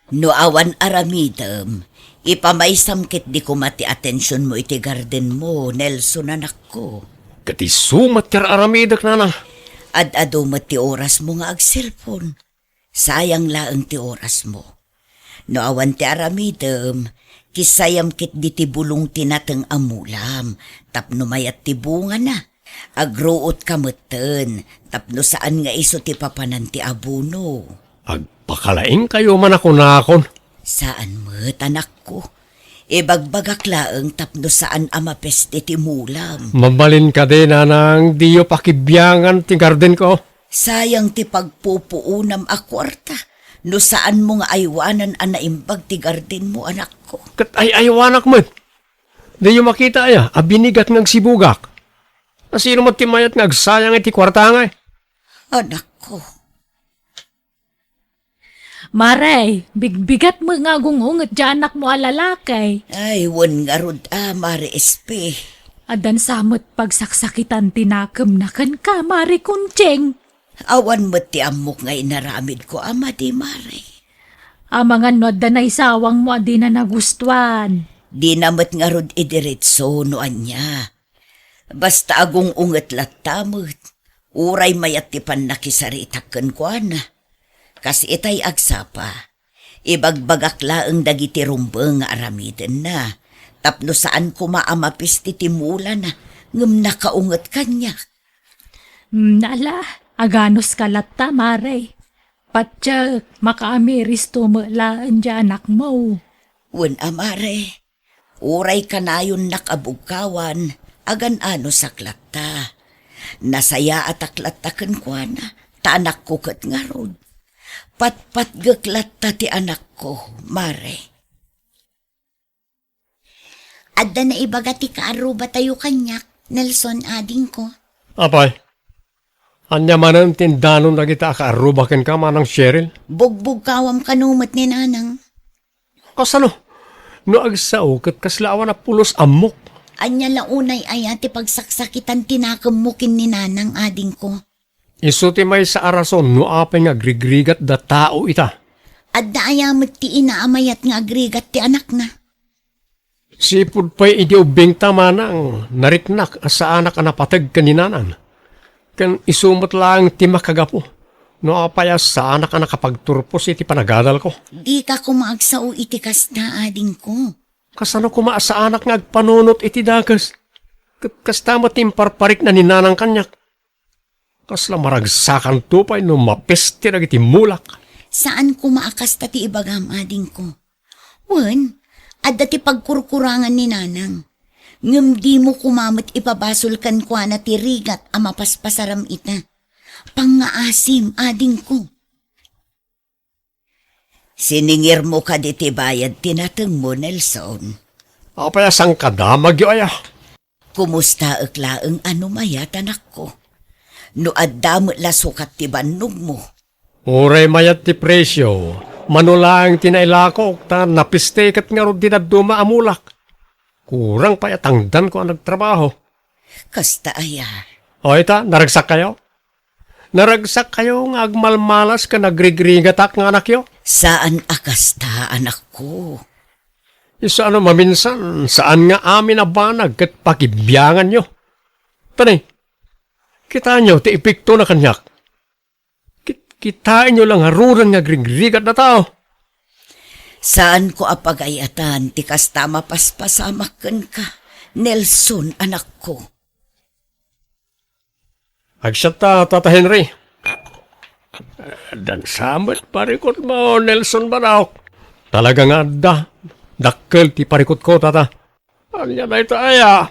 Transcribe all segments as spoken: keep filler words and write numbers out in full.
No awan aramidem, ipamaysam ketdi koma ti atensionmo iti gardenmo, Nelson, anakko. Ket isu met ti ar-aramidek, nanang. Ad-adu met ti orasmo nga agselpon. Sayang laeng ti orasmo. No awan ti aramidem, kissayam ketdi ti bulong ti nateng a mulam, tapno mayat ti bungana. Agruotka metten, tapno saan nga isu ti papanan ti abono. Agpakalaingkayo man a kunakon. Saan met, anakko. Ibagbagak laeng tapno saan a mapeste ti mulam. Mabalin kadi, nanang, diyo pakibiangan ti gardenko? Sayang ti pagpupuonam a kuarta no saanmo nga aywanan a naimbag ti gardenmo, anakko. Ket ay-aywanak met. Diyo makita aya a binigak nga agsibugak? Asino met ti mayat nga agsayang iti kuarta ngay? Anakko. Mare, bigbigat met nga agung-unget ti anakmo a lalaki. Ay, wen ngarud a, Mare Espe. Addan sa met pagsaksakitan ti nakemna kenka, Mare Kunching. Awan met ti ammok nga inaramidko a madi, Mare. Amangan no adda naisawangmo a dina nagustuan. Dina met ngarud idiretso no ania. Basta agung-unget latta met, uray mayat ti pannakisaritak kenkuana. Kas itay agsapa, ibagbagak laeng dagiti rumbeng nga aramidenna, tapno saan koma a mapiste ti mulana, ngem nakaunget kaniak. Hmm, ala, aganuska latta, Mare. Patiek, makaamiristo met laeng ti anakmo. Wen a, Mare, uray kanayonnak a bugkawan, agan-anusak latta. Nasayaatak latta kenkuana, ta anakko ket ngarud. Patpatgek latta ti anakko, Mare. Adda naibaga ti kaarrubatayo kaniak, Nelson, adingko. Apay, ania manen ti indanon dagita a kaarruba kenka, Manang Cheryl? Bugbugkawam kano met ni Nanang. Kasano? No agsao ket kasla awan a pulos ammok. Ania la unay aya ti pagsaksakitan ti nakemmo ken ni Nanang, adingko? Isu ti maysa a rason no apay nga agrigrigat da tao ita. Adda aya met ti ina a mayat nga agrigat ti anakna? Sipud pay idi ubbingta, Manang, nariknak a saanak a napateg ken ni Nanang. Ken isu met laeng ti makagapu no apay a saanak a nakapagturpos iti panagadalko. Dika koma agsao iti kasta, adingko. Kasano koma a saanak nga agpanunot iti dakes? Ket kasta met ti imparparikna ni Nanang kaniak. Kasla maragsakanto pay no mapeste dagiti mulak. Saan koma a kasta ti ibagam, adingko. Wen, adda ti pagkurkurangan ni Nanang. Ngem dimo koma met ipabasol kenkuana ti rigat a mapaspasaram ita. Pangngaasim, adingko. Siningirmo kadi ti bayad ti natengmo, Nelson? Apay a sangkadamagyo aya? Kumustaek laeng a no mayat, anakko? No adda met la sukat ti bannogmo? Uray mayat ti presio, mano laeng ti nailakok, ta napiste ket ngarud ti dadduma a mulak. Kurang pay a tangdanko a nagtrabaho. Kasta aya? O ita, naragsak kayo? Naragsak kayo nga agmalmalas ken agrigrigatak nga anakyo? Saan a kasta, anakko. Isu a no maminsan, saan nga amin a banag ket pakibianganyo. Tani, kitaenyo ti epektona kaniak. Kit-, kitaenyo la ngaruden nga agrigrigat a tao. Saanko a pagay-atan ti kasta a mapaspasamak kenka, Nelson, anakko. Agsiatta, Tata Henry. Addan sa met parikutmo, Nelson, manok. Talaga nga adda. Dakkel ti parikutko, Tata. Ania dayta aya?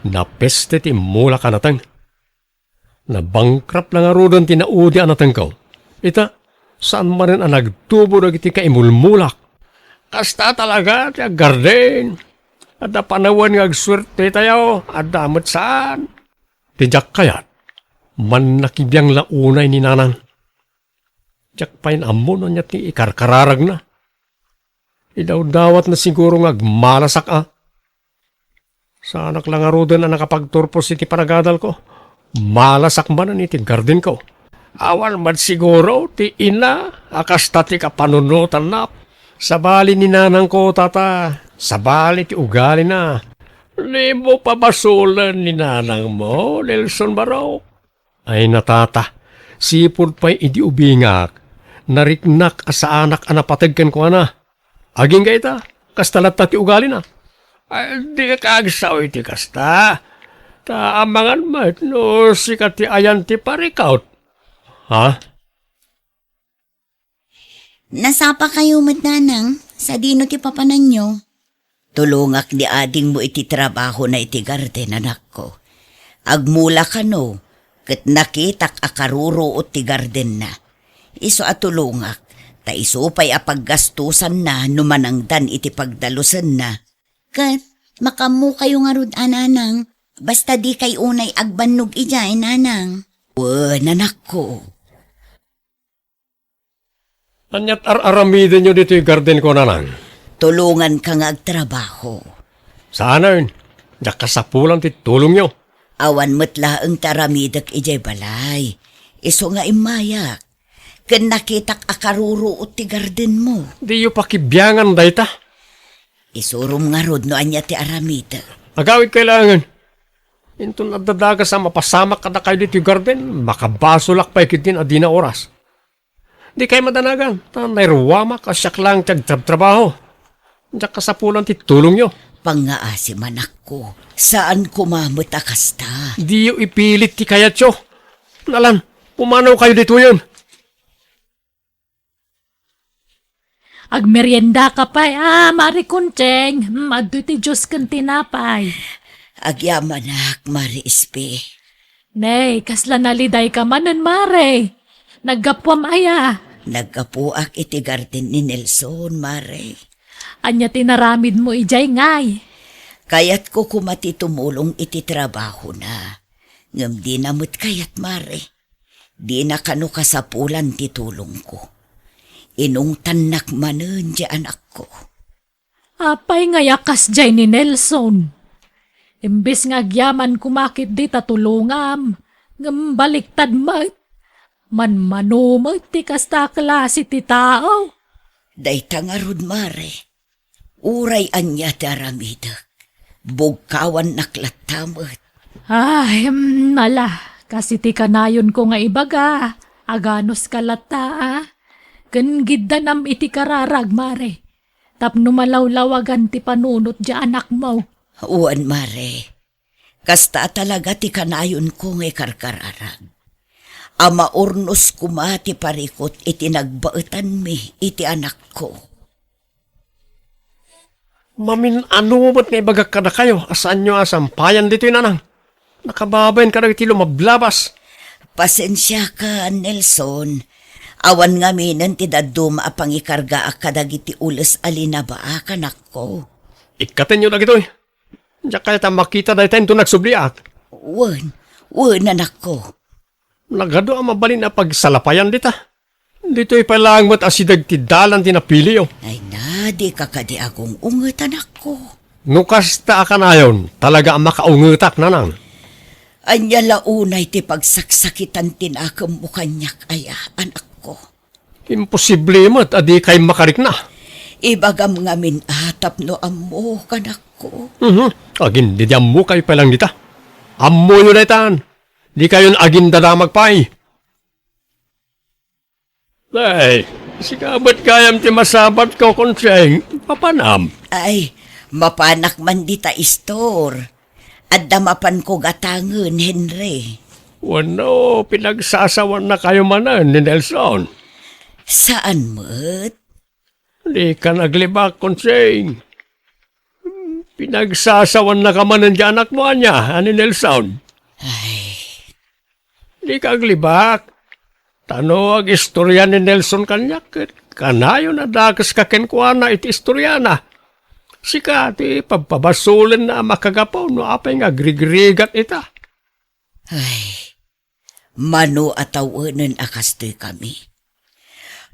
Napeste ti immulak a nateng. Nabangkrap la ngaruden ti naudi a natengko. Ita, saan manen a nagtubo dagiti kaimulmulak. Kasta talaga ti aggarden. Adda panawen nga agsuerte tayo, adda met saan. Ti diak kayat, mannakibiang la unay ni Nanang. Diak pay ammo no ania ti ikarkararagna. Idawdawatna siguro nga agmalasak a. Saanak la ngaruden a nakapagturpos iti panagadalko. Malasak manen iti gardenko. Awan met siguro ti ina a kasta ti kapanunotanna. Sabali ni nanangko, tata. Sabali ti ugalina. Dimo pabasolen ni nanangmo, Nelson Barok. Ay, na, tata, sipud pay idi ubingak, nariknak a saanak a napateg kenkuana. Agingga ita, kasta latta ti ugalina. Ay, dika agsao iti kasta. Ta amangan met no sika ti ayan ti parikut. Ha? Nasapakayo met, nanang, sadino ti papananyo? Tulongak ni adingmo iti trabahona iti garden, anakko. Agmula kano, ket nakitak a karuruot ti gardenna. Isu a tulongak, ta isu pay a paggastusanna no manangdan iti pagdalusenna. Ket makaammokayo ngarud a, nanang, basta dikay unay agbannog idiay, nanang. Wen, anakko. Ania't ar-aramidenyo ditoy gardenko, nanang? Tulonganka nga agtrabaho. Saanen, diak kasapulan ti tulongyo. Awan met laeng ti aramidek idiay balay. Isu nga immayak. Ken nakitak a karuruot ti gardenmo. Diyo pakibiangan dayta. Isurom ngarud no ania ti aramidek. Agawidkay laengen. Inton adda dakes a mapasamak kadakayo ditoy garden, makabasolak pay ketdin a dina oras. Dikay madanagan, ta nairuamak a siak laeng ti agtrabtrabaho. Diak kasapulan ti tulongyo. Pangngaasim, anakko, saan koma met a kasta. Diyo ipilit ti kayatyo. Nalan, pumanawkayo ditoyen. Agmeriendaka pay a, Mari Conching. Mm, adtoy ti juice ken tinapay. Agyamanak, Mari Espe. Nay, kasla nalidayka manen, Mari. Naggapuam aya? Naggapuak iti garden ni Nelson, Mari. Ania ti naramidmo idiay, ngay? Kayatko koma ti tumulong iti trabahona. Ngem dina met kayat, Mari. Dina kano kasapulan ti tulongko. Inungtannak manen ti anakko. Apay ngay a kasdiay ni Nelson? Imbes nga agyaman koma ketdi ta tulongam, ngem baliktad met. Manmano met ti kasta a klase ti tao. Dayta ngarud, Mare. Uray ania ti aramidek, bugkawannak latta met. Ay, mm, ala, kas iti kanayonko nga ibaga, aganuska latta, a? Ken giddanam iti kararag, Mare, tapno malawlawagan ti panunot ti anakmo. Wen, Mare. Kasta a talaga ti kanayonko nga ikarkararag. A maurnos koma ti parikut iti nagbaetanmi iti anakko. Mamin-ano met nga ibagak kadakayo a saanyo a sampayan ditoy, nanang? Nakababain kadagiti lumablabas. Pasensiaka, Nelson. Awan ngaminen ti dadduma a pangikargaak kadagiti ules a linabaak, anakko. Ikkatenyo dagitoy. Diak kayat a makita dayta inton nagsubliak. Wen, wen, anakko. Nagadu a mabalin a pagsalapayan dita. Ditoy pay laeng met asideg ti dalan ti napiliyo. Ay na, dika kadi agung-unget, anakko. No kasta a kanayon, talaga a makaungetak, nanang. Ania la unay ti pagsaksakitan ti nakemmo kaniak aya, anakko? Imposible met a dikay makarikna. Ibagam ngamin a tapno ammok, anakko. Mhm. Agindidi ammokay pay lang dita. Ammoyo daytan. Dikayon agindadamag pay. Ay, sika met gayam ti masabatko, Conching. Mapanam? Ay, mapanak man dita, Istor. Adda mapanko gatangen, Henry. Wenno, pinagsasawannakayo manen ni Nelson? Saan met? Dikan aglibak, Conching. Pinagsasawannaka manen ti anakmo ania, a ni Nelson? Ay. Dika aglibak. Ta no agistorya ni Nelson kaniak, ket kanayon a dakeska kenkuana iti istoriana. Sika ti pabpabasolenna a makagapu no apay nga agrigrigat ita. Ay, mano a tawenen a kastoy kami.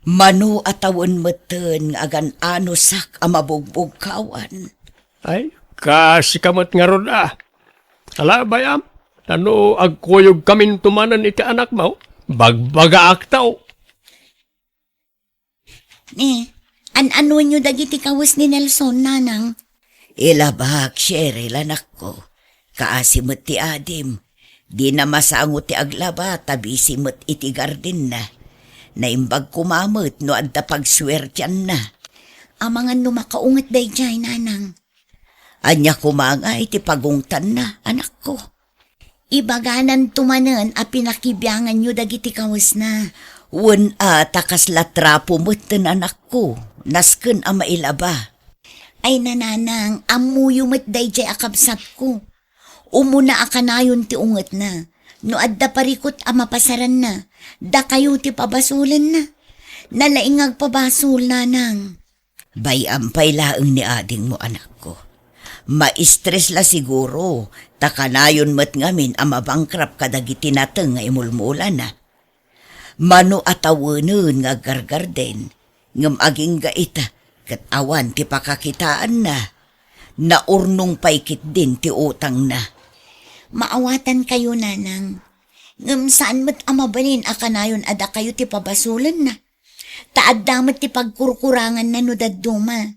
Mano a tawen metten nga agan-anosak a mabugbugkawan. Ay, kasika met ngarud a. Ala, bay-am, ta no agkuyogkaminto manen iti anakmo, bagbagaakto. Ni, an-, Anuenyo dagiti kawes ni Nelson, nanang? Ilabak, Cheryl, anakko. Kaasi met ti adim. Dina masango ti aglaba ta busy met iti gardenna. Naimbag koma met no adda pagsuertianna. Amangan no makaunget daydiay, nanang. Ania koma nga iti pagungtanna, anakko? Ibagananto manen a pinakibianganyo dagiti kawesna. Wen a, ta kasla trapo metten, anakko, nasken a mailaba. Ay, nanang, ammoyo met daydiay a kabsatko. Umuna a kanayon ti ungetna. No adda parikut a mapasaranna, dakayo ti pabasolenna. Nalaing nga agpabasol, nanang. Bay-am pay laeng ni adingmo, anakko. Maistres la siguro, ta kanayon met ngamin a mabankrupt kadagiti nateng nga imulmulana. Mano a tawenen nga aggargarden, ngem agingga ita ket awan ti pakakitaanna. Naurnong pay ketdin ti utangna. Maawatankayo, nanang. Ngem saan met a mabalin a kanayon a dakayo ti pabasolenna. Ta adda met ti pagkurkuranganna no dadduma.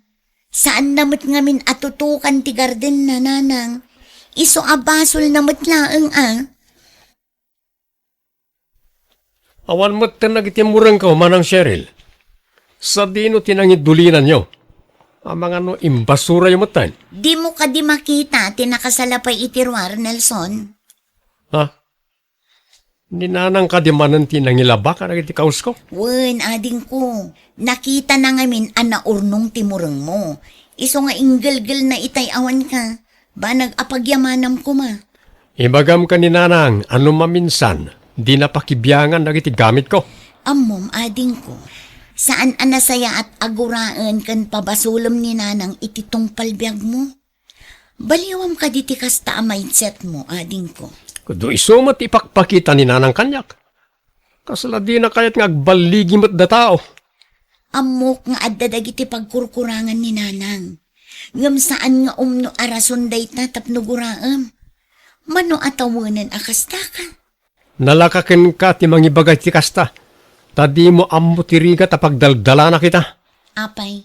Saanna met ngamin a tutukan ti gardenna, nanang. Isu a basolna met laeng a. Awan metten dagiti murengko, Manang Cheryl. Sadino ti nangidulinanyo? Amangan no imbasurayo metten. Dimo kadi makita ti nakasalapay iti ruar, Nelson? Ha? Ni nanang kadi manen ti nangilaba kadagiti kawsko? Wen, adingko. Nakitana ngamin a naurnong ti murengmo. Isu nga inggelgelna itay awanka. Banag a pagyamanam koma. Ibagam ken ni nanang a no maminsan, dina pakibiangan dagiti gamitko. Ammom, adingko. Saan a nasayaat a guraen ken pabasolem ni nanang iti tungpal biagmo. Baliwam kadi ti kasta a mindsetmo, adingko. Kuno isu met ipakpakita ni nanang kaniak. Kasla dina kayat nga agballigi met datao. Ammok nga adda dagiti pagkurkurangan ni nanang. Ngem saan nga umno a rason dayta tapno guraem. Mano a tawenen a kastaka? Nalaka kenka ti mangibaga iti kasta, ta dimo ammo ti rigat a pagdaldalanak ita. Apay,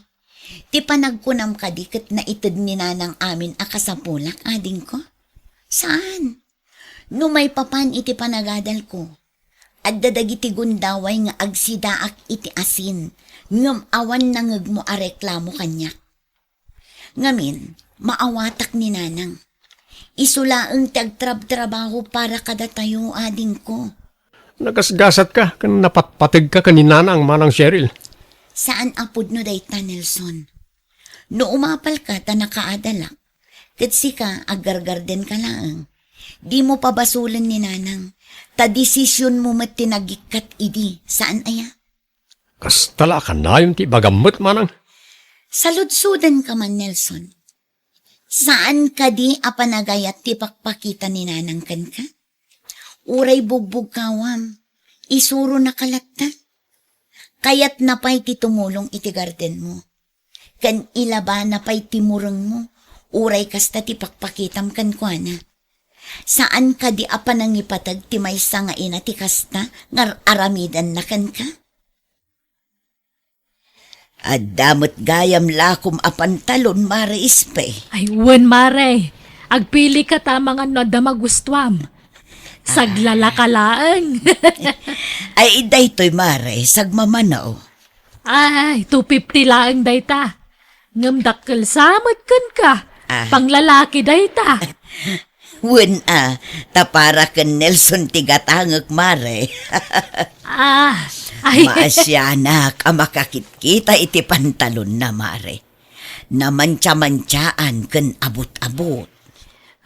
ti panagkunam kadi ket naited ni nanang amin a kasapulak, adingko? Saan? No maipapan iti panagadalko, adda dagiti gundaway nga agsidaak iti asin, ngem awan nangegmo a reklamo kaniak. Ngamin, maawatak ni nanang. Isu laeng ti agtrabtrabaho para kadatayo, adingko. Nagasgasatka ken napatpategka ken ni nanang, Manang Cheryl. Saan a pudno dayta, Nelson. No umapalka ta nakaadalak, ket sika, aggargardenka laeng. Dimo pabasolen ni nanang, ta desisionmo met ti nagikkat idi, saan aya? Kasta la a kanayon ti ibagam met, manang. Saludsodanka man, Nelson. Saan kadi a panagayat ti pakpakita ni nanang kenka? Uray bugbugkawam, isurona ka latta. Kayatna pay ti tumulong iti gardenmo. Ken ilabana pay ti murengmo, uray kasta ti pakpakitam kenkuana. Saan kadi a panangipateg ti maysa nga ina ti kasta nga ar-aramidenna kenka? Adda met gayam lakom a pantalon, Mare Espe. Ay, wen, Mare. Agpilika ta amangan no adda magustuam. Saglalaka laeng. Ay, daytoy, Mare, sagmamano. Ay, two fifty laeng dayta. Ngem dakkel sa met kenka. Ah. Panglalaki dayta. Wen a, ta para ken Nelson ti gatangek, Mare. Ah, ay. Maasianak a makakitkita iti pantalonna, Mare. Namantiamantiaan ken abut-abut.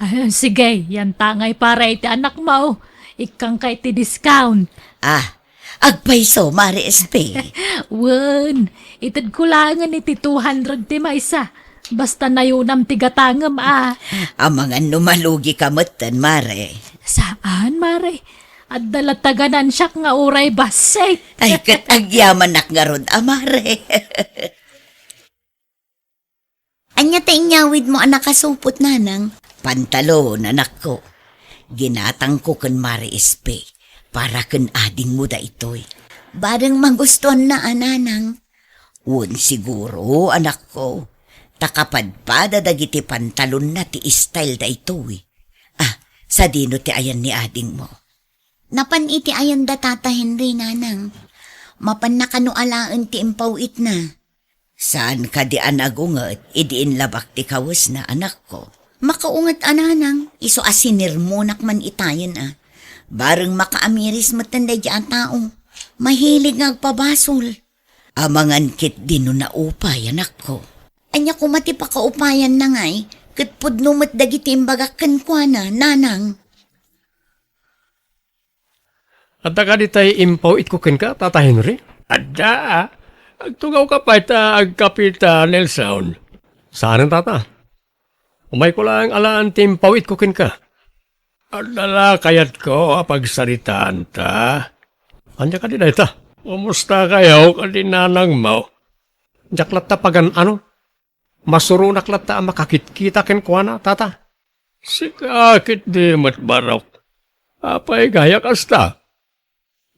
Ah, sige, yantangay para iti anakmo. Ikkangka iti discount. Ah, agpayso, Mare Espe. Wen, itedko laengen iti two hundred ti maysa. Basta nayunam ti gatangem a. Amangan no malugika metten, Mare. Saan, Mare? Adda latta ganansiak nga uray bassit. Ay, ket agyamanak ngarud a, Mare. Ania ta inyawidmo a nakasupot, nanang? Pantalon, anakko. Ginatangko ken Mare Espe para ken adingmo daytoy. Bareng magustuanna a, nanang. Wen siguro, anakko, ta kapadpada dagiti pantalonna ti style daytoy. Ah, sadino ti ayan ni adingmo? Napan iti ayan da Tata Henry, nanang. Mapanna kano alaen ti impaw-itna. Saan kadi a nagunget idi inlabak ti kawesna, anakko? Makaunget a, nanang, isu a sinirmonak man itayen a. Bareng makaamiris metten daydi a tao. Mahilig nga agpabasol. Amangan ketdi no naupay, anakko. Ania koma ti pakaupayanna ngay, ket pudno met dagiti imbagak kenkuana, nanang. Adda kadi tay impaw-itko kenka, Tata Henry? Adda. Agtugawka pay ta agkapita, Nelson. Saanen, Tata. Umayko laeng alaen ti impaw-itko kenka. Adda la kayatko a pagsaritaanta. Ania kadi dayta? Kumustakayo kadi nanangmo? Diak latta pagan-ano. Masuronak latta a makakitkita kenkuana, Tata. Sika ketdi met, Barok. Apay gayam kasta?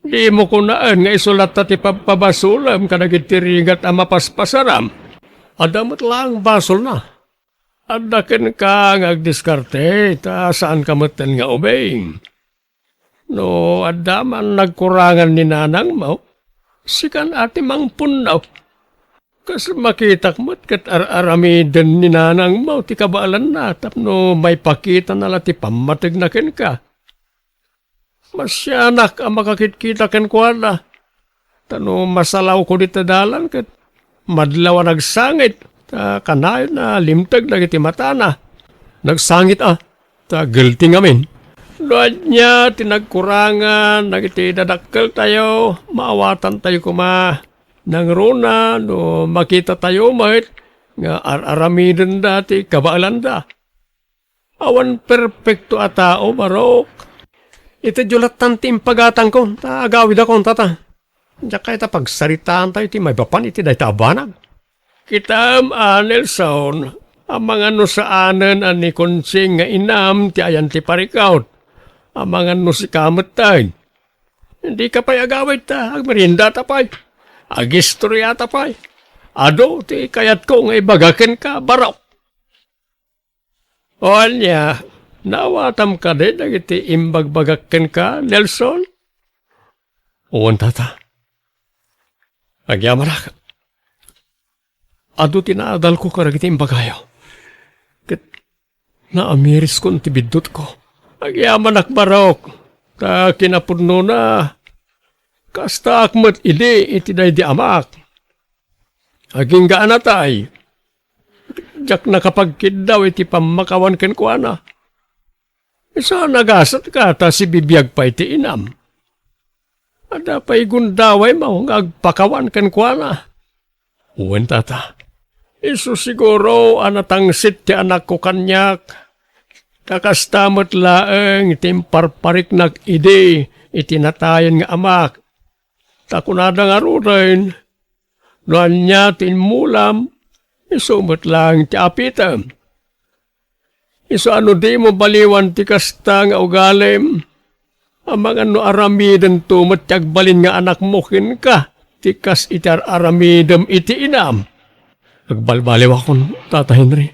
Dimo kunaen nga isu latta ti pabpabasolem kadagiti rigat a mapaspasaram. Adda met laeng basolna. Adda kenka nga agdiskarte, ta saanka metten nga ubing. No adda man nagkurangan ni nanangmo, sikan a ti mangpunno. Kas makitak met ket ar-aramiden ni nanangmo ti kabaelanna tapno maipakitana la ti pammategna kenka. Masianak a makakitkita kenkuana. Ta no masalawko dita dalan ket madlaw a nagsangit, ta kanayon a limteg dagiti matana. Nagsangit a, ta guilty ngamin. No ania ti nagkurangan dagiti dadakkeltayo, maawatantayo koma. Nangruna no makitatayo met nga ar-aramidenda ti kabaelanda. Awan perpekto a tao, Barok. Itedyo lattan ti impagatangko, ta agawidakon, Tata. Diak kayat a pagsaritaantayo ti maipapan iti dayta a banag. Kitam a, Nelson, amangan no saanen a ni Conching nga inam ti ayan ti parikut. Amangan no sika metten. Dika pay agawid ta agmeriendata pay. Agistoryata pay. Adu ti kayatko nga ibaga kenka, Barok. O ania, naawatam kadi dagiti imbagbagak kenka, Nelson? Wen, Tata. Agyamanak. Adu ti naadalko kadagiti imbagayo. Ket naamiriskon ti biddutko. Agyamanak, Barok, ta kinapudnona, kastaak met idi iti daydi amak. Agingga a natay, diak nakapagkiddaw iti pammakawan kenkuana. Isu a nagasatka ta sibibiag pay ti inam. Adda pay gundawaymo nga agpakawan kenkuana? Wen, Tata. Isu siguro a natangsit ti anakko kaniak, ta kasta met laeng ti imparpariknak idi iti natayen nga amak. Ta kunada ngaruden, no ania ti immulam, isu met laeng ti apitem. Isu a no dimo baliwan ti kasta nga ugalim, amangan no aramidento met ti agbalin nga anakmo kenka, ti kas iti ar-aramidem iti inam. Agbalbaliwakon, Tata Henry.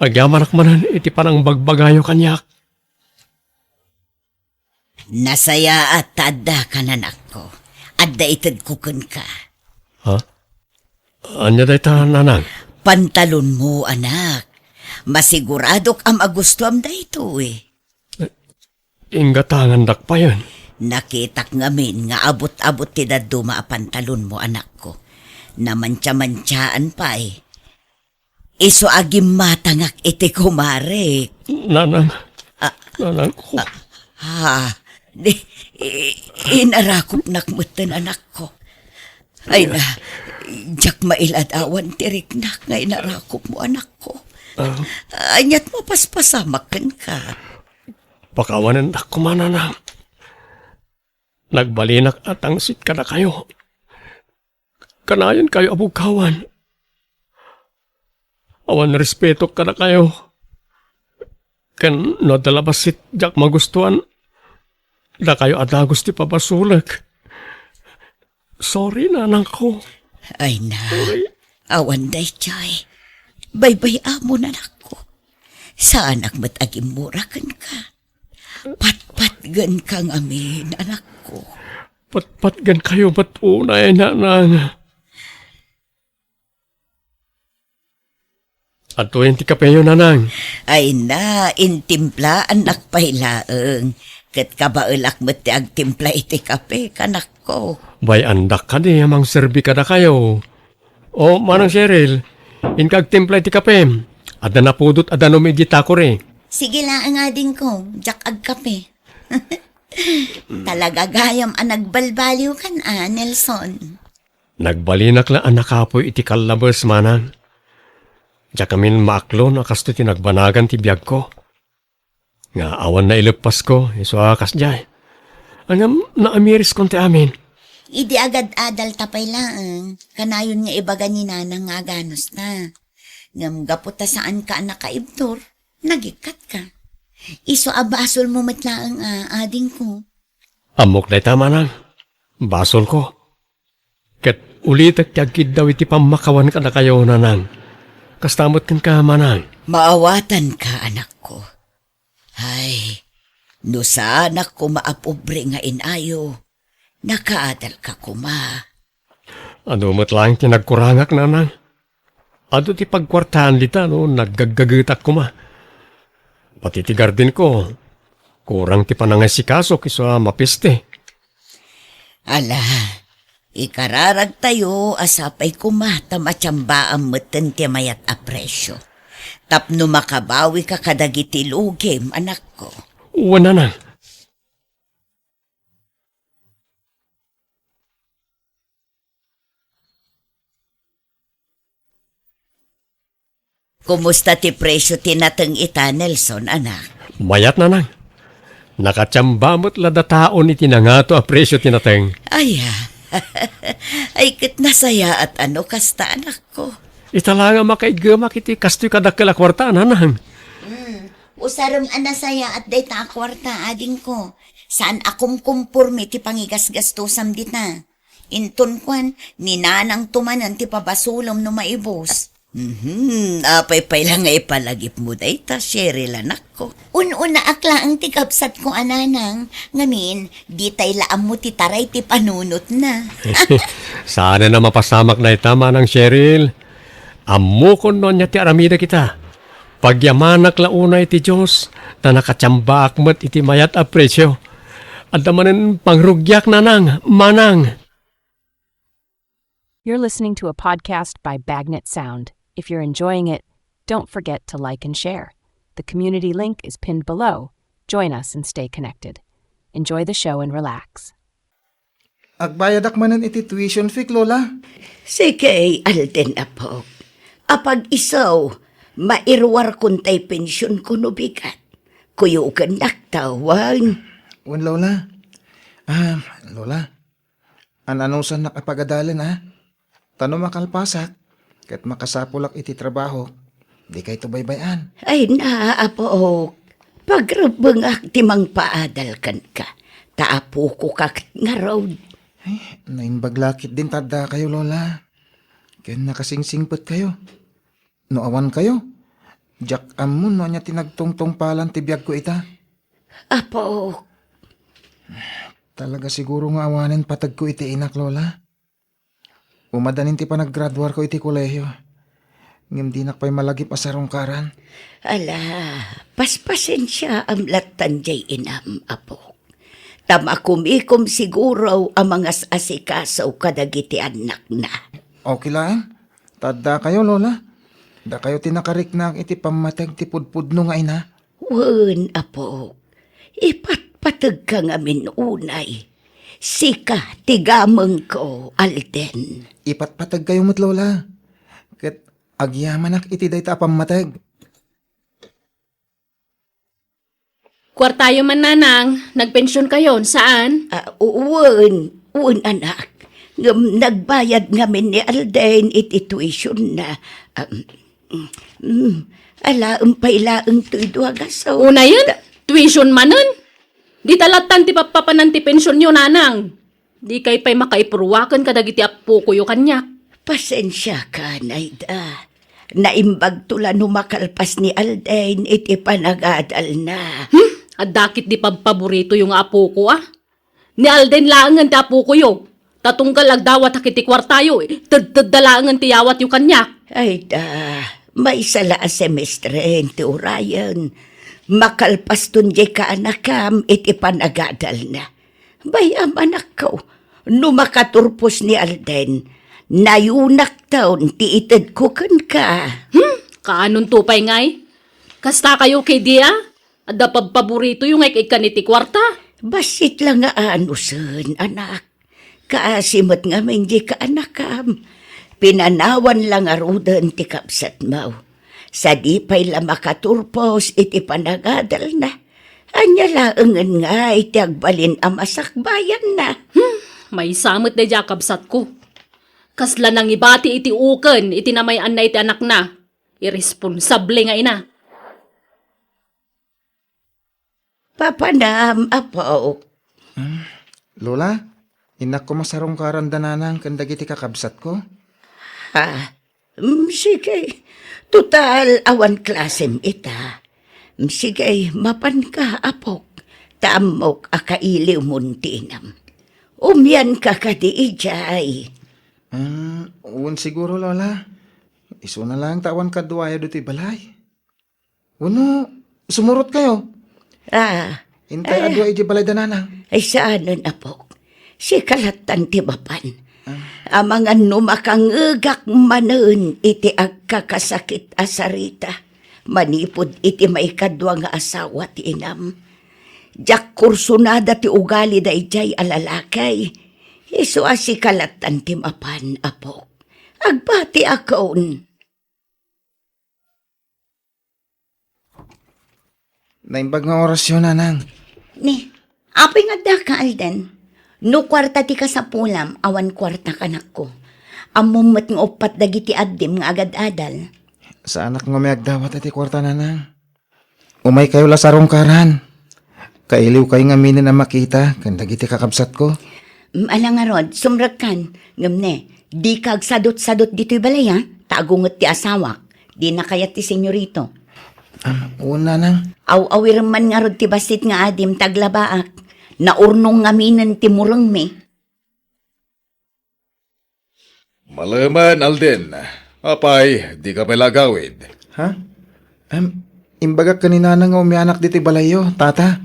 Agyamanak manen iti panangbagbagayo kaniak. Nasayaat ta addaka, anakko. Adda itedko kenka. Ha? Ania dayta, nanang? Pantalonmo, anak. Masiguradok a magustuam daytoy. Inggatangandak payen. Nakitak ngamin nga abut-abut ti dadduma a pantalonmo, anakko. Namantia-mantiaan pay. Isu a gimmatangak iti kumarek. Nanang. Ah. Nanangko. Ah, ha, di, i-, inarakupnak metten, anakko. Ay na, diak mailadawan ti riknak nga inarakupmo, anakko. Ah. Aniat mapaspasamak kenka? Pakawanendak koma, nanang. Nagbalinak a tangsit kadakayo. Kanayonkayo a bugkawan. Awan respetok kadakayo. Ken no adda la bassit diak magustuan, dakayo a dagus ti pabasolek. Sorry, nanangko. Ay na, awan daytoy. Baybay-amon, anakko. Saanak met agimmura kenka. Patpatgenka ngamin, anakko. Patpatgenkayo met unay, nanang. Adtoyen ti kapeyo, nanang. Ay na, intimplaannak pay laeng. Ket kabaelak met ti agtimpla iti kape, kanakko. Bay-andak kadi a mangserbi kadakayo. O, Manang Cheryl, inka agtimpla iti kape. Adda napudot a danum idiay takuri. Sige laeng, adingko, diak agkape. Talaga gayam a nagbalbaliwkan a, Nelson. Nagbalinak la a nakapuy iti kallabes, manang. Diak amin maaklon a kastoy ti nagbanagan ti biagko. Nga awan naileppasko, isu a kasdiay. Ngem naamiriskon ti amin. Idi agad-adalta pay laeng, kanayon nga ibaga ni nanang nga aganusta. Ngem gapu ta saanka a nakaibtur, nagikkatka. Isu a basolmo met laeng a, adingko. Ammok dayta, manang. Basolko. Ket ulitek ti agkiddaw iti pammakawan kadakayo, nanang. Kasta met kenka, manang. Maawatanka, anakko. Ay, no saanak koma a pobre nga inayo, nakaadalka koma. Adu met laeng ti nagkurangak, nanang. Adu ti pagkuartaan dita no naggaggagetak koma. Pati ti gardenko, kurang ti panangasikasok isu a mapiste. Ala, ikararagtayo a sapay koma ta matiambaam metten ti mayat a presio. Tapno makabawika kadagiti lugim, anakko. Wen, nanang. Kumusta ti presio ti nateng ita, Nelson, anak? Mayat, nanang. Nakatiamba met la dataon iti nangato a presio ti nateng. Aya. Ay, ket nasayaat a no kasta, anakko. Ita la nga makaiggemak iti kastoy kadakkel a kuarta, nanang. Hmm. Usarem a nasayaat dayta a kuarta, adingko. Saan a kumkumporme ti pangigasgastosam dita. Inton kuan, ni nanangto manen ti pabasolem no maibus. Mhm, apay pay la nga ipalagipmo dayta, Cheryl, anakko. Un-unaak laeng ti kabsatko a nanang, ngamin, ditay la ammo ti taray ti panunotna. Saanen a mapasamak dayta, Manang Cheryl. Ammokon no ania ti aramidek ita. Pagyamanak la unay ti Dios, ta nakatiambaak met iti mayat a presio. Adda manen pangrugiak, nanang, manang. You're listening to a podcast by Bagnet Sound. If you're enjoying it, don't forget to like and share. The community link is pinned below. Join us and stay connected. Enjoy the show and relax. Agbayadak manen iti tuition fee, Lola. Sige, Alden, apo. Apag-isu, mairuarkon tay pensionko no bigat. Kuyogennak ta, wen. Wen, Lola. Ah, Lola. An-anusannak a pagadalen, a? Ta no makalpasak, ket makasapulak iti trabahok, dikayto baybay-an. Ay na, apok. Pagrebbengak ti mangpaadal kenka, ta apoko ka ket ngarud. Ay, naimbag la ketdin ta addakayo, Lola. Ken nakasingsingpetkayo. No awankayo, diak ammo no ania ti nagtungtungpalan ti biagko ita. Apok. Talaga siguro nga awanen pategko iti inak, Lola. Umadanin ti panaggraduarko iti kolehio, ngem dinak pay malagip a sarungkaran. Ala, paspasensiaam lattan diay inam, apo. Ta makumikom siguro a mangas-asikaso kadagiti annakna. Okay laeng. Ta addakayo, Lola. Dakayo ti nakariknaak iti pammateg ti pudpudno nga ina. Wen, apo. Ipatpategka ngamin unay. Sika ti gamengko, Alden. Ipatpategkayo met, Lola. Ket agyamanak iti dayta a pammateg. Kuartayo man, nanang, nagpensionkayon, saan? Ah, u-, wen, wen, anak. Ngem nagbayad ngamin ni Alden iti tuition na. Um, mm, alaem pay laeng toy dua gaso. Unayen, tuition manen. Dita lattan ti pappapanan ti pensionyo, nanang. Dikay pay makaipruaken kadagiti appokoyo kaniak. Pasensiakan, Aida. Naimbagto la no makalpas ni Alden iti panagadalna. Hmm? Adda ketdi pabpaboritoyo nga apoko, a? Ni Alden laengen ti apokoyo. Ta tunggal agdawatak iti kuartayo, tedtedda laengen ti yawatyo kaniak. Aida, maysa la a semestren ti urayen. Makalpaston diay kaanakam iti panagadalna. Bay-am, anakko, no makaturpos ni Alden, nayunakton ti itedko kenka. Hmm? Kaanonto pay ngay? Kastakayo ketdi, a? Adda pabpaboritoyo nga ik-ikkan iti kuarta? Bassit la nga anusen, anak. Kaasi met ngamin diay kaanakam. Pinanawan la ngaruden ti kabsatmo. Sadi pay la makaturpos iti panagadalna. Ania laengen ngay ti agbalin a masakbayanna? Hmm, maysa met daydiay a kabsatko. Kasla nangibati iti uken iti namay-anna iti anakna. Irresponsable nga ina. Papanam, apok. Hmm, Lola, innak koma sarungkaran da nanang ken dagiti kakabsatko. Ha? Mm, sige. Total, awan klasem ita. Mm, sige, mapanka, apok. Ta ammok a kailiwmon ti inam. Umianka kadi idiay. Hmm, wen siguro, Lola. Isuna laeng ta awan kaduayo ditoy balay. Wenno, sumurotkayo? Ah. Intay a dua idiay balay da nanang. Ay, saanen, apok. Sika lattan ti mapan. Ah. Amangan no makangegak manen iti agkakasakit a sarita manipud iti maikadua nga asawa ti inam. Diak kursunada ti ugali daydiay a lalaki. Isu a sika lattan ti mapan, apok. Agbatiakon. Naimbag nga orasyo, nanang. Ni, apay nga addaka, Alden? No kuarta ti kasapulam, awan kuarta, anakko. Ammom met nga uppat dagiti addim nga agad-adal. Saanak nga umayag dawat iti kuarta, nanang. Umaykayo la sarungkaran. Kailiwkayo ngaminen a makita ken dagiti kakabsatko. Mm, ala ngarud, sumrekkan. Ngem ne, dika agsadutsadut ditoy balay, a? Ta agunget ti asawak. Dina kayat ti senyorito. Ah, wen, nanang. Aw-awirem man ngarud ti bassit nga adim ta aglabaak. Naurnong ngaminen ti murengmi. Malemen, Alden. Apay, dika pay la agawid? Ha? Em, imbagak ken ni nanang nga umianak ditoy balayyo, tata.